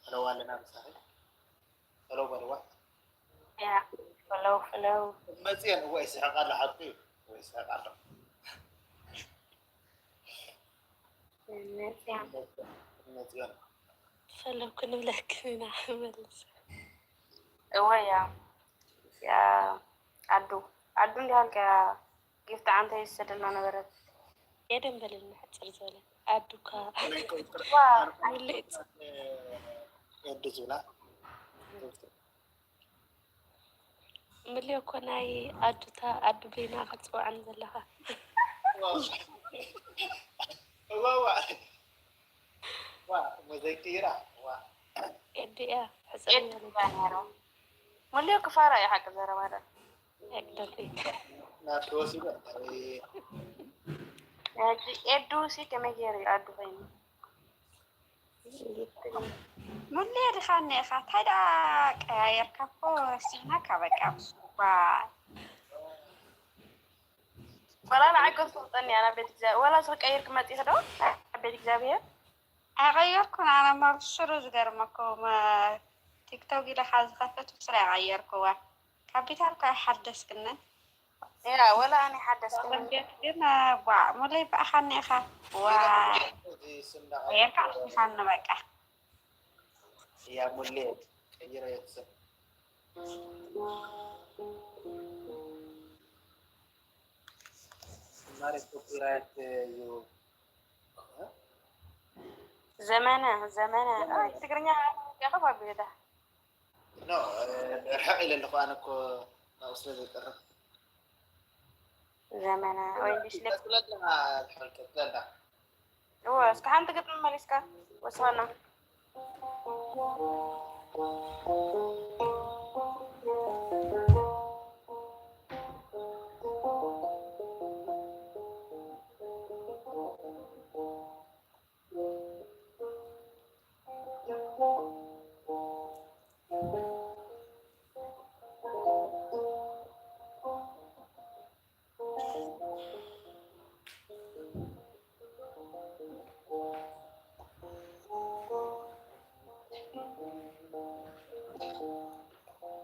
ፈለው ኣለና ምሳኺ ፈለው በልዋ ያ ፍለው ፍለው መፅየን እዋ ይስሕቅ ኣሎ ሓቂ እዩ እዋ ይስሕቅ ኣሎ መፅየን መፅየን ፈለኩ ንብለክን ኢና መልስ እወ ያ ያ ኣዱ ኣዱ እንዲሃልካ ጊፍት ዓንተ ይሰደልና ነበረት የደንበልና ሕፅር ዝበለ ኣዱካ ዋ ሙልእ ወዲ ዝብላ ምልዮ እኮ ናይ ኣዱታ ኣዱ በይና ክትፅውዓን ዘለኻ እዋ እዋ ዋ እሞ ዘይቅይራ ዋ ኤዱ እያ ሕፅር ኤዱ እያ ነይራ ሙሌ ክፋራ እዩ ሓቂ ዘረባ ዶ ያቅደልይ ናብቲ ወሲዱ ኣታዊ ሕጂ ኤዱ ሲ ከመይ ገይሩ እዩ ኣዱ ኮይኑ ሙሌ ድኻ እኒኢኻ እንታይ ደኣ ቀያየርካ እኮ ረሲዕናካ በቃ ጓል ወላ ንዓይ ከስቁጠኒ እያ ናብ ቤት እግዚኣብሔር ወላ እዚ ክቀይር ክመፅእ ይኽዶ ናብ ቤት እግዚኣብሔር ኣይቐየርኩን ኣነ መብስሩ ዝገርመኩም ቲክቶክ ኢለ ካብ ዝኸፈቱ ስለ ኣይቐየርኩዋ ካፒታል እኳ ኣይሓደስክንን ያ ወላ ኣነ ሓደስክኒ ቤት ግን ቧዕ ሙለይ ብኣኻኒ ኢኻ ዋ ቀየርካ ኣጥፊኻኒ በቃ ያ ሙሌ ቀይረ የትስም ማሪ ኮፒራይት እዩ ዘመነ ዘመነ ኣይ ትግርኛ ያኸብ ኣቢለዳ ኖ ርሕቕ ኢለ ኣለኹ ኣነ እኮ ናብኡ ስለ ዘይቀርብ ዘመነ ወይ ዲስሌክስ ቀጥለልና ድሕር ቀጥለልና እወ እስከ ሓንቲ ግጥሚ መሊስካ ወስኸና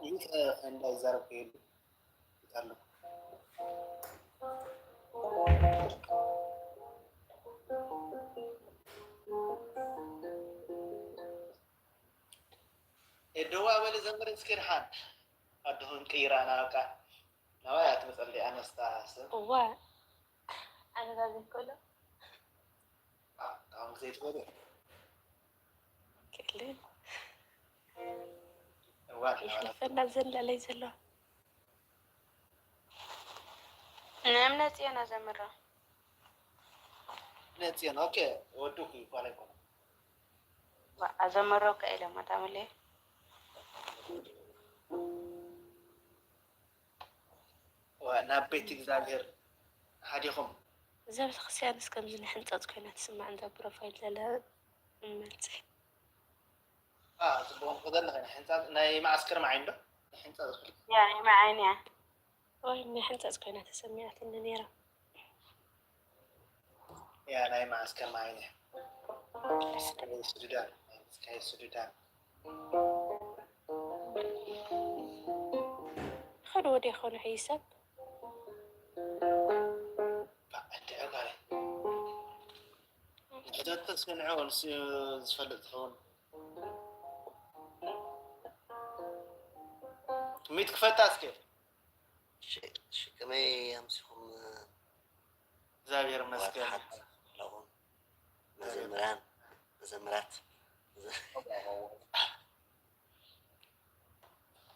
ይህ እንዳይዛረብ ከሄዱ ይታለሁ ኤደዋ በሊ ዘምር እስኪ ድሓን ኣድኹን ቅይራ ናብቃ ናባይ ኣትመፀሊ ኣነስታ ሰብ እዋ ኣነጋገር ከሎ ካብም ዘይትበሉ ክእልን እዋን ይሕልፈና ዘን ልዕለይ ዘሎ ንእምነ ፅዮን ኣዘምራ ነፅዮን ኦኬ ወዱክ ይባል ኣይኮነ ኣዘመረው ከኢለ ማታመለ ናብ ቤት እግዚኣብሔር ሓዲኹም እዛ ቤተክርስትያንስ ከምዚ ንሕንፀፅ ኮይና ትስማዕ እንዛ ፕሮፋይል ዘለ መልፂ ፅቡቅ ዘለኸ ሕንፃፅ ናይ መዓስከር መዓይ እንዶ ሕንፃፅ ያ ይመዓይን እያ ወይ ናይ ሕንፀፅ ኮይና ተሰሚዓትኒ ነይራ ያ ናይ መዓስከር መዓይ እያ ስዱዳን ስካይ ስዱዳን ኸዱ ወዲያ ኾነ ሕይሰብ እንድዒ ጓለይ ንሕተት ተስንዐ ንስ ዝፈልጥ ትኸውን ሚት ክፈታ እስኪ። እሺ፣ እሺ፣ ከመይ ኣምሲኹም? እግዚኣብሔር ይመስገን። ዋርሓት ኣለኹም። መዘምራን፣ መዘምራት፣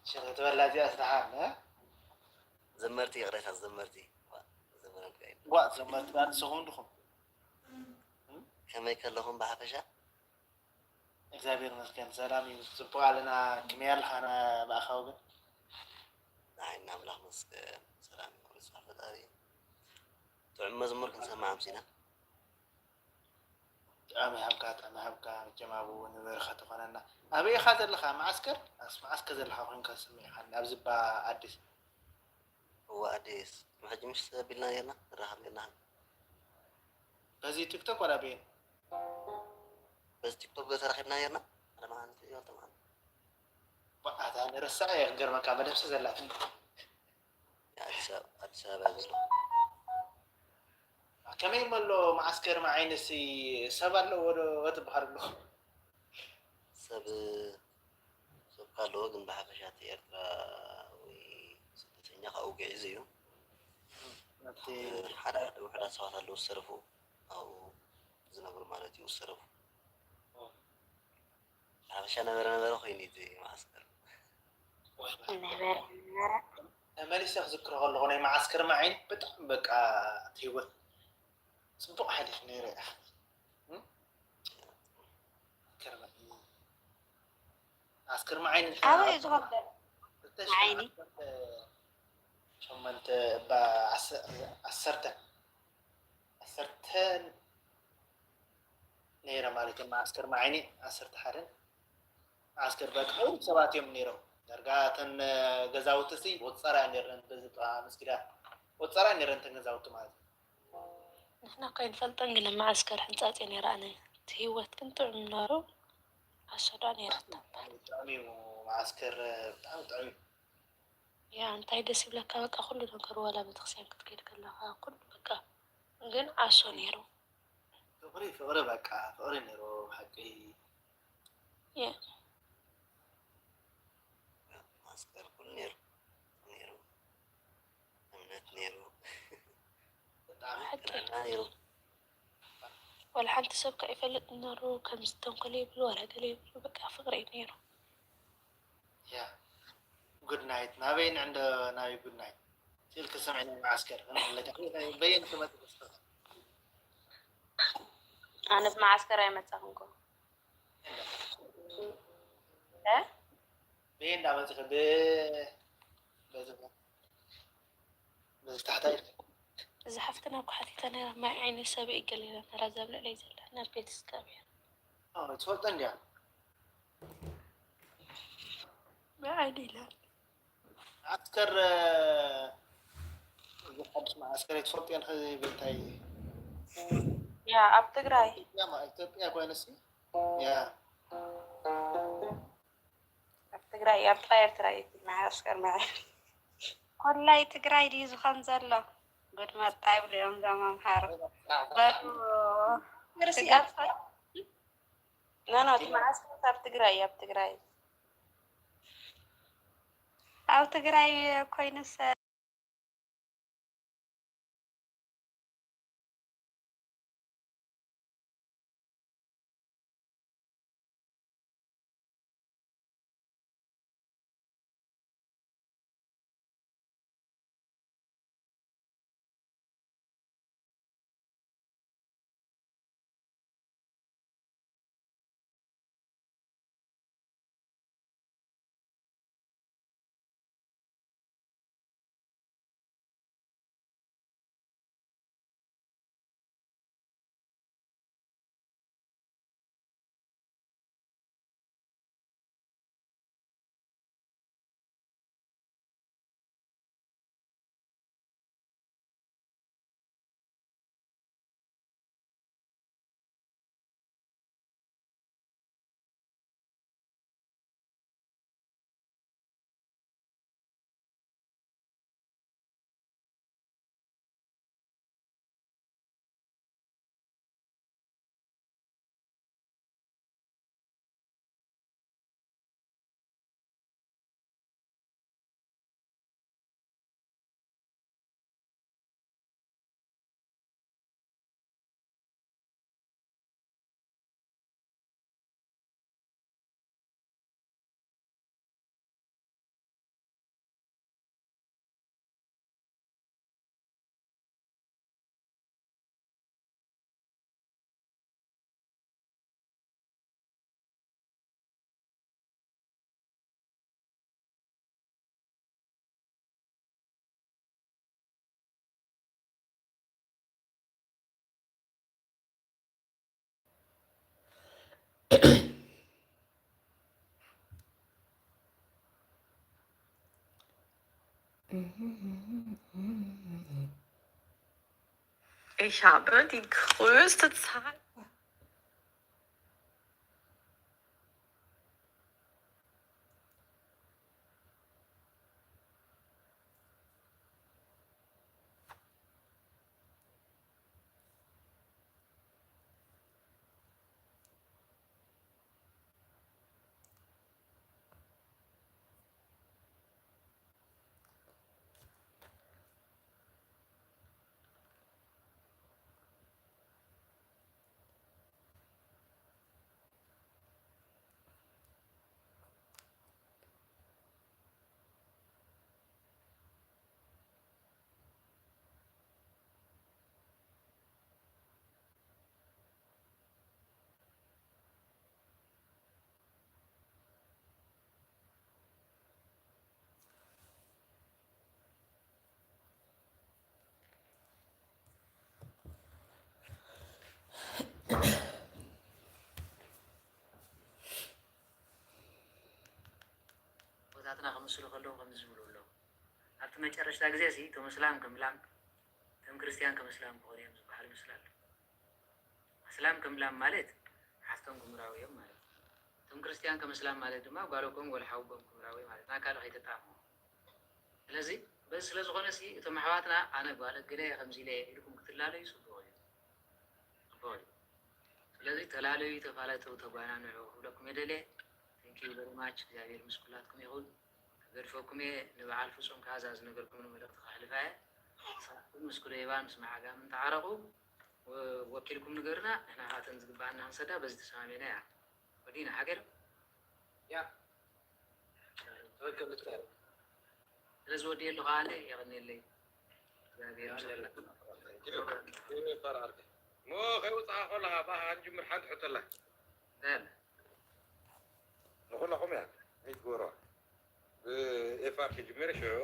ሽረ ትበላ እዚኣ ስደሓን ዘመርቲ፣ ይቕሬታ፣ ዘመርቲ። ዋ፣ መዘምራን ከይኑ። ዋ ዘመርቲ ባ ንስኹም ድኹም ከመይ ከለኹም ብሓፈሻ? እግዚኣብሔር ይመስገን ሰላም እዩ። ጽቡቅ ኣለና። ከመይ ኣለኻ ብኣኻ ወገን? ንዓይ እናምላኽ መስገን ሰላም ይኹን፣ ንስኻ ፈጣሪ። ጥዑም መዝሙር ክንሰማዕ ኣምሲና። ጥዕሚ ሃብካ፣ ጥዕሚ ሃብካ። መቸም ኣብኡ ንበረኸት ትኾነና። ኣበይ ኢኻ ዘለኻ? መዓስከር? ኣስ-፣ መዓስከር ዘለኻ ኮይንካ ዝስምዕ ኢኻ። ኣብዚ እባ ኣዲስ። እወ ኣዲስ። ቅድሚ ሕጂ ምሽ ተቢልና ኔርና፣ ንራኸብ ኔርና። በዚ ቲክቶክ ዋላ በየን? በዚ ቲክቶክ ዶ ተራኺብና ኔርና? ኣነ መዓልቲ እዮ፣ ኣንተ መዓልቲ። ኣታ ንረሳዕ እየ ክገርመካ፣ መደብሲ ዘላትኒ። ኣዲስ ኣበባ፣ ኣዲስ ኣበባ ዘሎ። ከመይ እሞ ኣሎ መዓስከር መዓይንሲ ሰብ ኣለዎ ዶ ትበሃል ኣሎ? ሰብ፣ ሰብ ከ ኣለዎ፣ ግን ብሓፈሻ እቲ ኤርትራዊ ስደተኛ ካብኡ ግዒዙ እዩ። ኣብቲ ሓደ ሓደ ውሑዳት ሰባት ኣለዉ ዝተረፉ፣ ኣብኡ ዝነብሩ ማለት እዩ፣ ዝተረፉ። ሓበሻ ነበረ ነበረ ኮይኑ እዩ እቲ መዓስከር። ነበረ ነበረ ተመሊሰ ክዝክሮ ከለኹ ናይ መዓስከር መዓይን ብጣዕሚ በቃ እቲ ህይወት ጽቡቕ ሓሊፉ ነይሩ። እም? ከርመ-፣ መዓስከር መዓይን ኣበይ እዩ ዝኸብደ? ክልተ መዓይኒ? ሸሞንተ እባ ዓሰ-፣ ዓሰርተ ዓሰርተ ነይረ ማለት እዩ። መዓስከር መዓይኒ ዓሰርተ ሓደን መዓስከር በቃ ሕሩፍ ሰባት እዮም ነይሮም። ዳርጋ እተን ገዛውቲ ሲ ወፀራ ነይረን በዚ ጥቓ መስጊዳ ወፀራ ነይረን እተን ገዛውቲ ማለት እዩ። ንሕና እኮ ኣይንፈልጦን ግን ኣብ መዓስከር ሕንጻጽ እየን የረኣናዮ። እቲ ህይወት ግን ጥዑም ምንባሩ ኣሰ ዶ ነይራታ እምበር። ጥዑም እዩ መዓስከር ብጣዕሚ ጥዑም እዩ። ያ እንታይ ደስ ይብለካ በቃ ኩሉ ነገሩ ዋላ ቤተክርስትያን ክትከይድ ከለኻ ኩሉ በቃ ግን ኣሶ ነይሩ። ፍቕሪ ፍቕሪ በቃ ፍቕሪ ነይሩ ሓቂ። ያ ማስቀል ኩሉ ነይሩ ነይሩ እምነት ነይሩ ብጣዕሚ ሓቂ ጥዕና ነይሩ። ዋላ ሓንቲ ሰብ ከ ይፈልጥ ነሩ ከምዚ ተንኮል ይብሉ ዋላ ገለ ይብሉ በቃ ፍቕሪ እዩ ነይሩ። ያ ጉድ ናይት ናበይ ንዕንዶ ናበይ ጉድ ናይት ስልክ ሰምዕና መዓስከር በየን ክመጥ ኣነ ብመዓስከር ኣይመጻኹም እኮ እ? በየን እንዳመጽኸ ብ በዚ በዚ ታሕታይ እዛ ሓፍትና እኮ ሓቲታ ነራ ማይ ዓይኒ ሰብ እዩ ገሊላ ነራ ዘብልዕለይ ዘላ ናብ ቤት ስጋብሔር ትፈልጦ እንዲያ ማይ ዓይኒ ኢላ ዓስከር እዚ ሓድሽ መዓስከር ትፈልጥዮ ንኸዚ ብንታይ ያ ኣብ ትግራይ ኢትዮጵያ ኮይነሲ ያ ኣብ ትግራይ ኣብ ጥራይ ኤርትራ እዩ መዓስከር መዓይ ኮላይ ትግራይ ድዩ ዝኾን ዘሎ? ጉድ መጣ ይብሉ እዮም እዞም ኣምሓሩ። በሉ ዩኒቨርሲቲ ትግራይ ኣብ ኖ ኖ እቲ መዓስከር ኣብ ትግራይ ኣብ ትግራይ ኣብ ትግራይ ኮይኑስ Ich habe die größte Zahl. ኣቦታትና ክምስሉ ከለዉ ከምዚ ዝብሉ ኣለዉ። ኣብቲ መጨረሽታ ግዜ ሲ እቶም እስላም ከም ላም እቶም ክርስትያን ከም እስላም ክኾኑ እዮም ዝበሃል ምስላ ኣሎ። ኣስላም ከም ላም ማለት ሓፍቶም ክምራዊ እዮም ማለት እዩ። እቶም ክርስትያን ከም እስላም ማለት ድማ ጓለኮም ወላ ሓውቦም ክምራዊ ማለት ናብ ካልእ ከይተጣምሙ። ስለዚ በዚ ስለ ዝኾነ ሲ እቶም ኣሕዋትና ኣነ ጓል እገለ እየ ከምዚ ኢለ እየ ኢልኩም ክትላለዩ ጽቡቕ እዩ። ጽቡቕ እዩ። ስለዚ ተላለዩ፣ ተፋለጡ፣ ተጓናንዑ ክብለኩም የደልየ። Thank you very much። እግዚኣብሔር ምስ ኩላትኩም ይኹን። ክገድፈኩም እየ። ንበዓል ፍጹም ካዛ ዝነገርኩም መልእኽቲ ከሕልፋ እየ። ንስኻትኩም ምስ ኩደይባን ምስ መዓጋምን ተዓረቑ። ወ-፣ ወኪልኩም ንገርና፣ ንሕና ካተን ዝግባኣና ክንሰዳ በዚ ተሰማሚዕና እያ። ወዲና ሓገር? ያ። ትኽክል፣ ትኽክል። ስለ ዝወድየሉ ከዓኒ የቐንየለይ። እግዚኣብሔር ይመስገን። ሞ ከይወፅኣ ከለኻ ብኣኻ ክንጅምር ሓንቲ ሕቶ ኣላ። እንታይ ኣላ? ንኹላኹም እያ። ሚት ጎሮ። ብኤፋር ክጅምር ሽዑ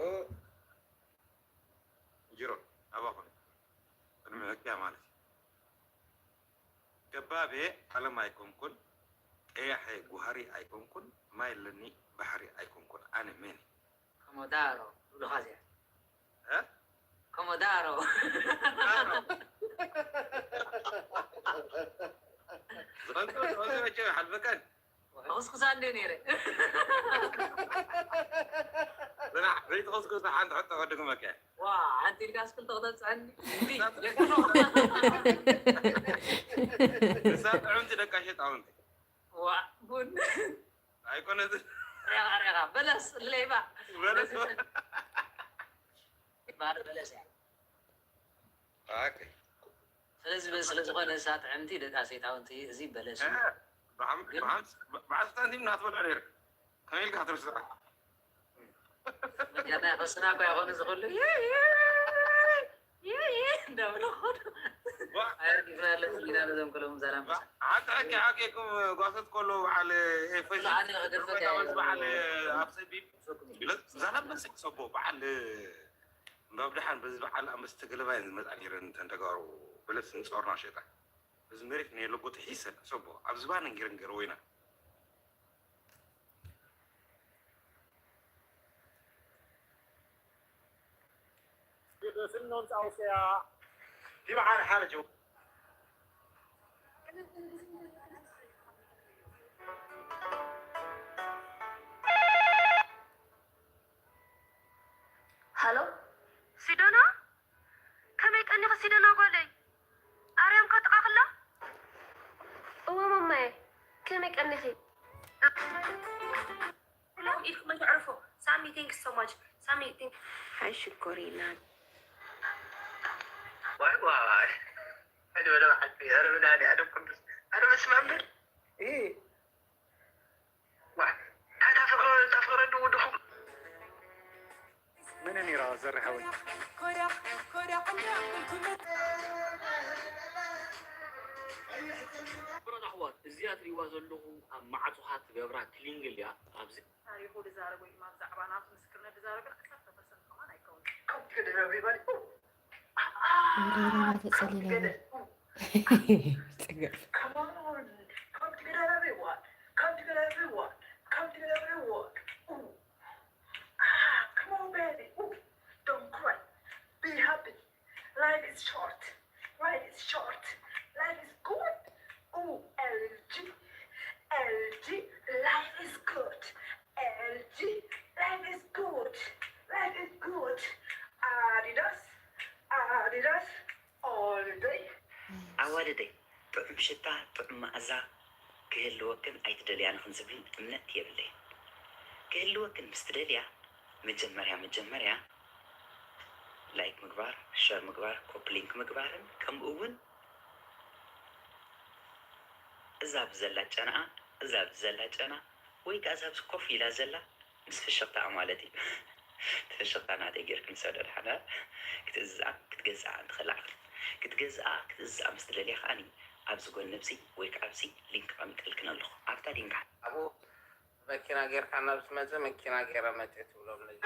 ጅሮ ኣባኹም ቅድሚ ሕክያ ማለት እዩ። ገባቤ ዓለም ኣይኮንኩን፣ ቀያሐ ጉሃሪ ኣይኮንኩን፣ ማይ ኣለኒ ባሕሪ ኣይኮንኩን፣ ኣነ መን እየ? ኮሞዳሮ ትብሉኻ እዚኣ። እ? ኮሞዳሮ። ዝቐንጠ ዝቐንጠ መቸም ይሓልፈካን። ሕኹስኩሳ እንድየ ነይረ። ብናዕ ዘይትኸስኩሳ ሓንቲ ሕቶ ከድግመካ። ዋ፣ ሓንቲ ኢልካስ ክልተ ክተብፅሐኒ። እንዲ፣ የክኖ። ንሳ ጥዕምቲ ደቃ ሸጣውንቲ። ዋ፣ ቡን። ኣይኮነትን። ሬኻ፣ ሬኻ፣ በለስ፣ ሌባ። በለስ። ባር በለስ እያ። ኦኬ። ስለዚ በ-፣ ስለ ዝኾነ እሳ ጥዕምቲ ደቃ ሰይጣውንቲ እዚ በለስ እዩ። እ፣ ብሓም-፣ ግን ብሓም-፣ ብዓል ስልጣን ቲም እናትበልዖ ነይሩ። ከመይ ኢልካ ክትርስዖ? መጀመርያ ከስና እኮ ይኾኑ ዝኽእሉ። ይ፣ ይ፣ ይ፣ ይ እንዳበሉ ኾኑ። ዋ። ኣየርጊፍና ኣለና ኢና ነዞም ከለሙ ዘራምሳ። ሓንቲ ሕቂ ሓቂኩም ጓሶት ከሎ በዓል ኤፌሶን ኣነ ክገድፈት እያ። በዓል ኣብ ሰቢ ዘለመሰ ሰቦ በዓል እምባ ብድሓን በዚ በዓል ኣንበስተ ገለባየን ዝመጻ ነይረን እተን ተጋሩ ብልብሲ ንጾርና ሸጣ። በዚ መሬት ናይ ለጎ ጥሒሰን ሰቦ ኣብ ዝባነን ገይረን ገረወይና። ስኖን ጻውስያ ዲብዓን ሓረጀው። ሃሎ፣ ሲዶና? ከመይ ቀኒኺ ሲደና ጓለይ? ኣርያም ከጥቓኽላ? እወ ማማየ፣ ከመይ ቀኒኺ? ሎም ኢድኩም ኣይተዕርፎ። ሳሚ፣ thank you so much። ሳሚ፣ thank you። ሃይ ሽኮሪና። ዋይ ዋይ። ሕጂ ወደ በዓል ኧረ መድኃኒዓለም ቅዱስ። ኧረ በስመ አብ በል። እ። ዋ፣ እንታይ ታፍቕረ-፣ ታፍቕረኒ ወድኹም? መን ነይራ ዘርሓወይ? ክቡራት ኣሕዋት፣ እዚኣ ትሪእዋ ዘለኹም ኣብ ማዕጾኻ ትገብራ ክሊንግል እያ። ኣብዚ ታሪኹ ዝዛረብ ወይ ድማ ብዛዕባ ናቱ ምስክርነት ዝዛረብ ግን ዓሰርተ ፐርሰንት ከማን ኣይከውን። ከምቲ ገደራዊ ማለት ነው። ወደ ሌላ ተጸለለ። ከምቲ ገደ-፣ ጽግር። ከማን ከምቲ ገደራዊ ዋ፣ ጥዑም ሽታ፣ ጥዑም መኣዛ ክህልወክን ኣይትደልያን ኢኽን ዝብል እምነት የብለይን። ክህልወክን ምስ ትደልያ፣ መጀመርያ መጀመርያ ላይክ ምግባር፣ ሸር ምግባር፣ ኮፕሊንክ ምግባርን ከምኡ እውን እዛ ኣብዚ ዘላ ጨናኣ፣ እዛ ኣብዚ ዘላ ጨና፣ ወይ ከኣ እዛ ኣብዚ ኮፍ ኢላ ዘላ ምስ ፍሽኽታኣ ማለት እዩ። እቲ ፍሽኽታ ናተይ ጌርክን ሰዶ ደሓና ክትእዝዝኣ ክትገዝኣ እንተኸላዕክን ክትገዝኣ ክትእዝዝኣ ምስ ትደልያ ከኣኒ ኣብዚ ጎኒ ኣብዚ ወይ ከኣ ኣብዚ ሊንክ ኣቐሚጠልክን ኣለኹ። ኣብታ ሊንክ ኣብኡ መኪና ጌርካ ናብ ዝመጸ መኪና ጌረ መጽእ ትብሎም ነዚ።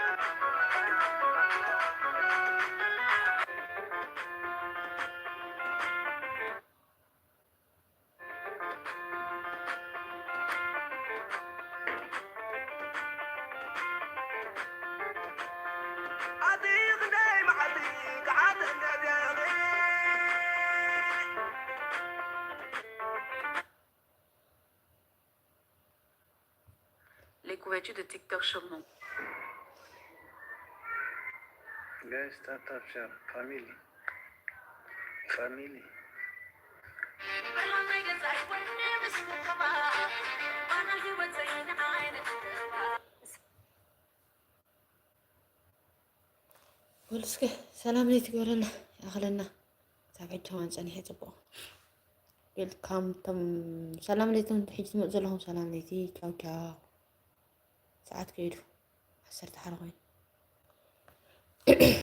Les couvertures de TikTok sur mon. Guys, tap tap share. Family. Family. በሉ እስከ ሰላም ለይቲ ግበረልና፣ ይኣኽለና። ክሳብ ሕጂ ከማን ጸኒሐ ጽቡቕ። ዌልካም፣ ቶም ሰላም ለይቲ፣ ሕጂ ትመጹ ዘለኹም ሰላም ለይቲ። ቻው ቻው። ሰዓት ከይዱ ዓሰርተ ሓደ ኮይኑ።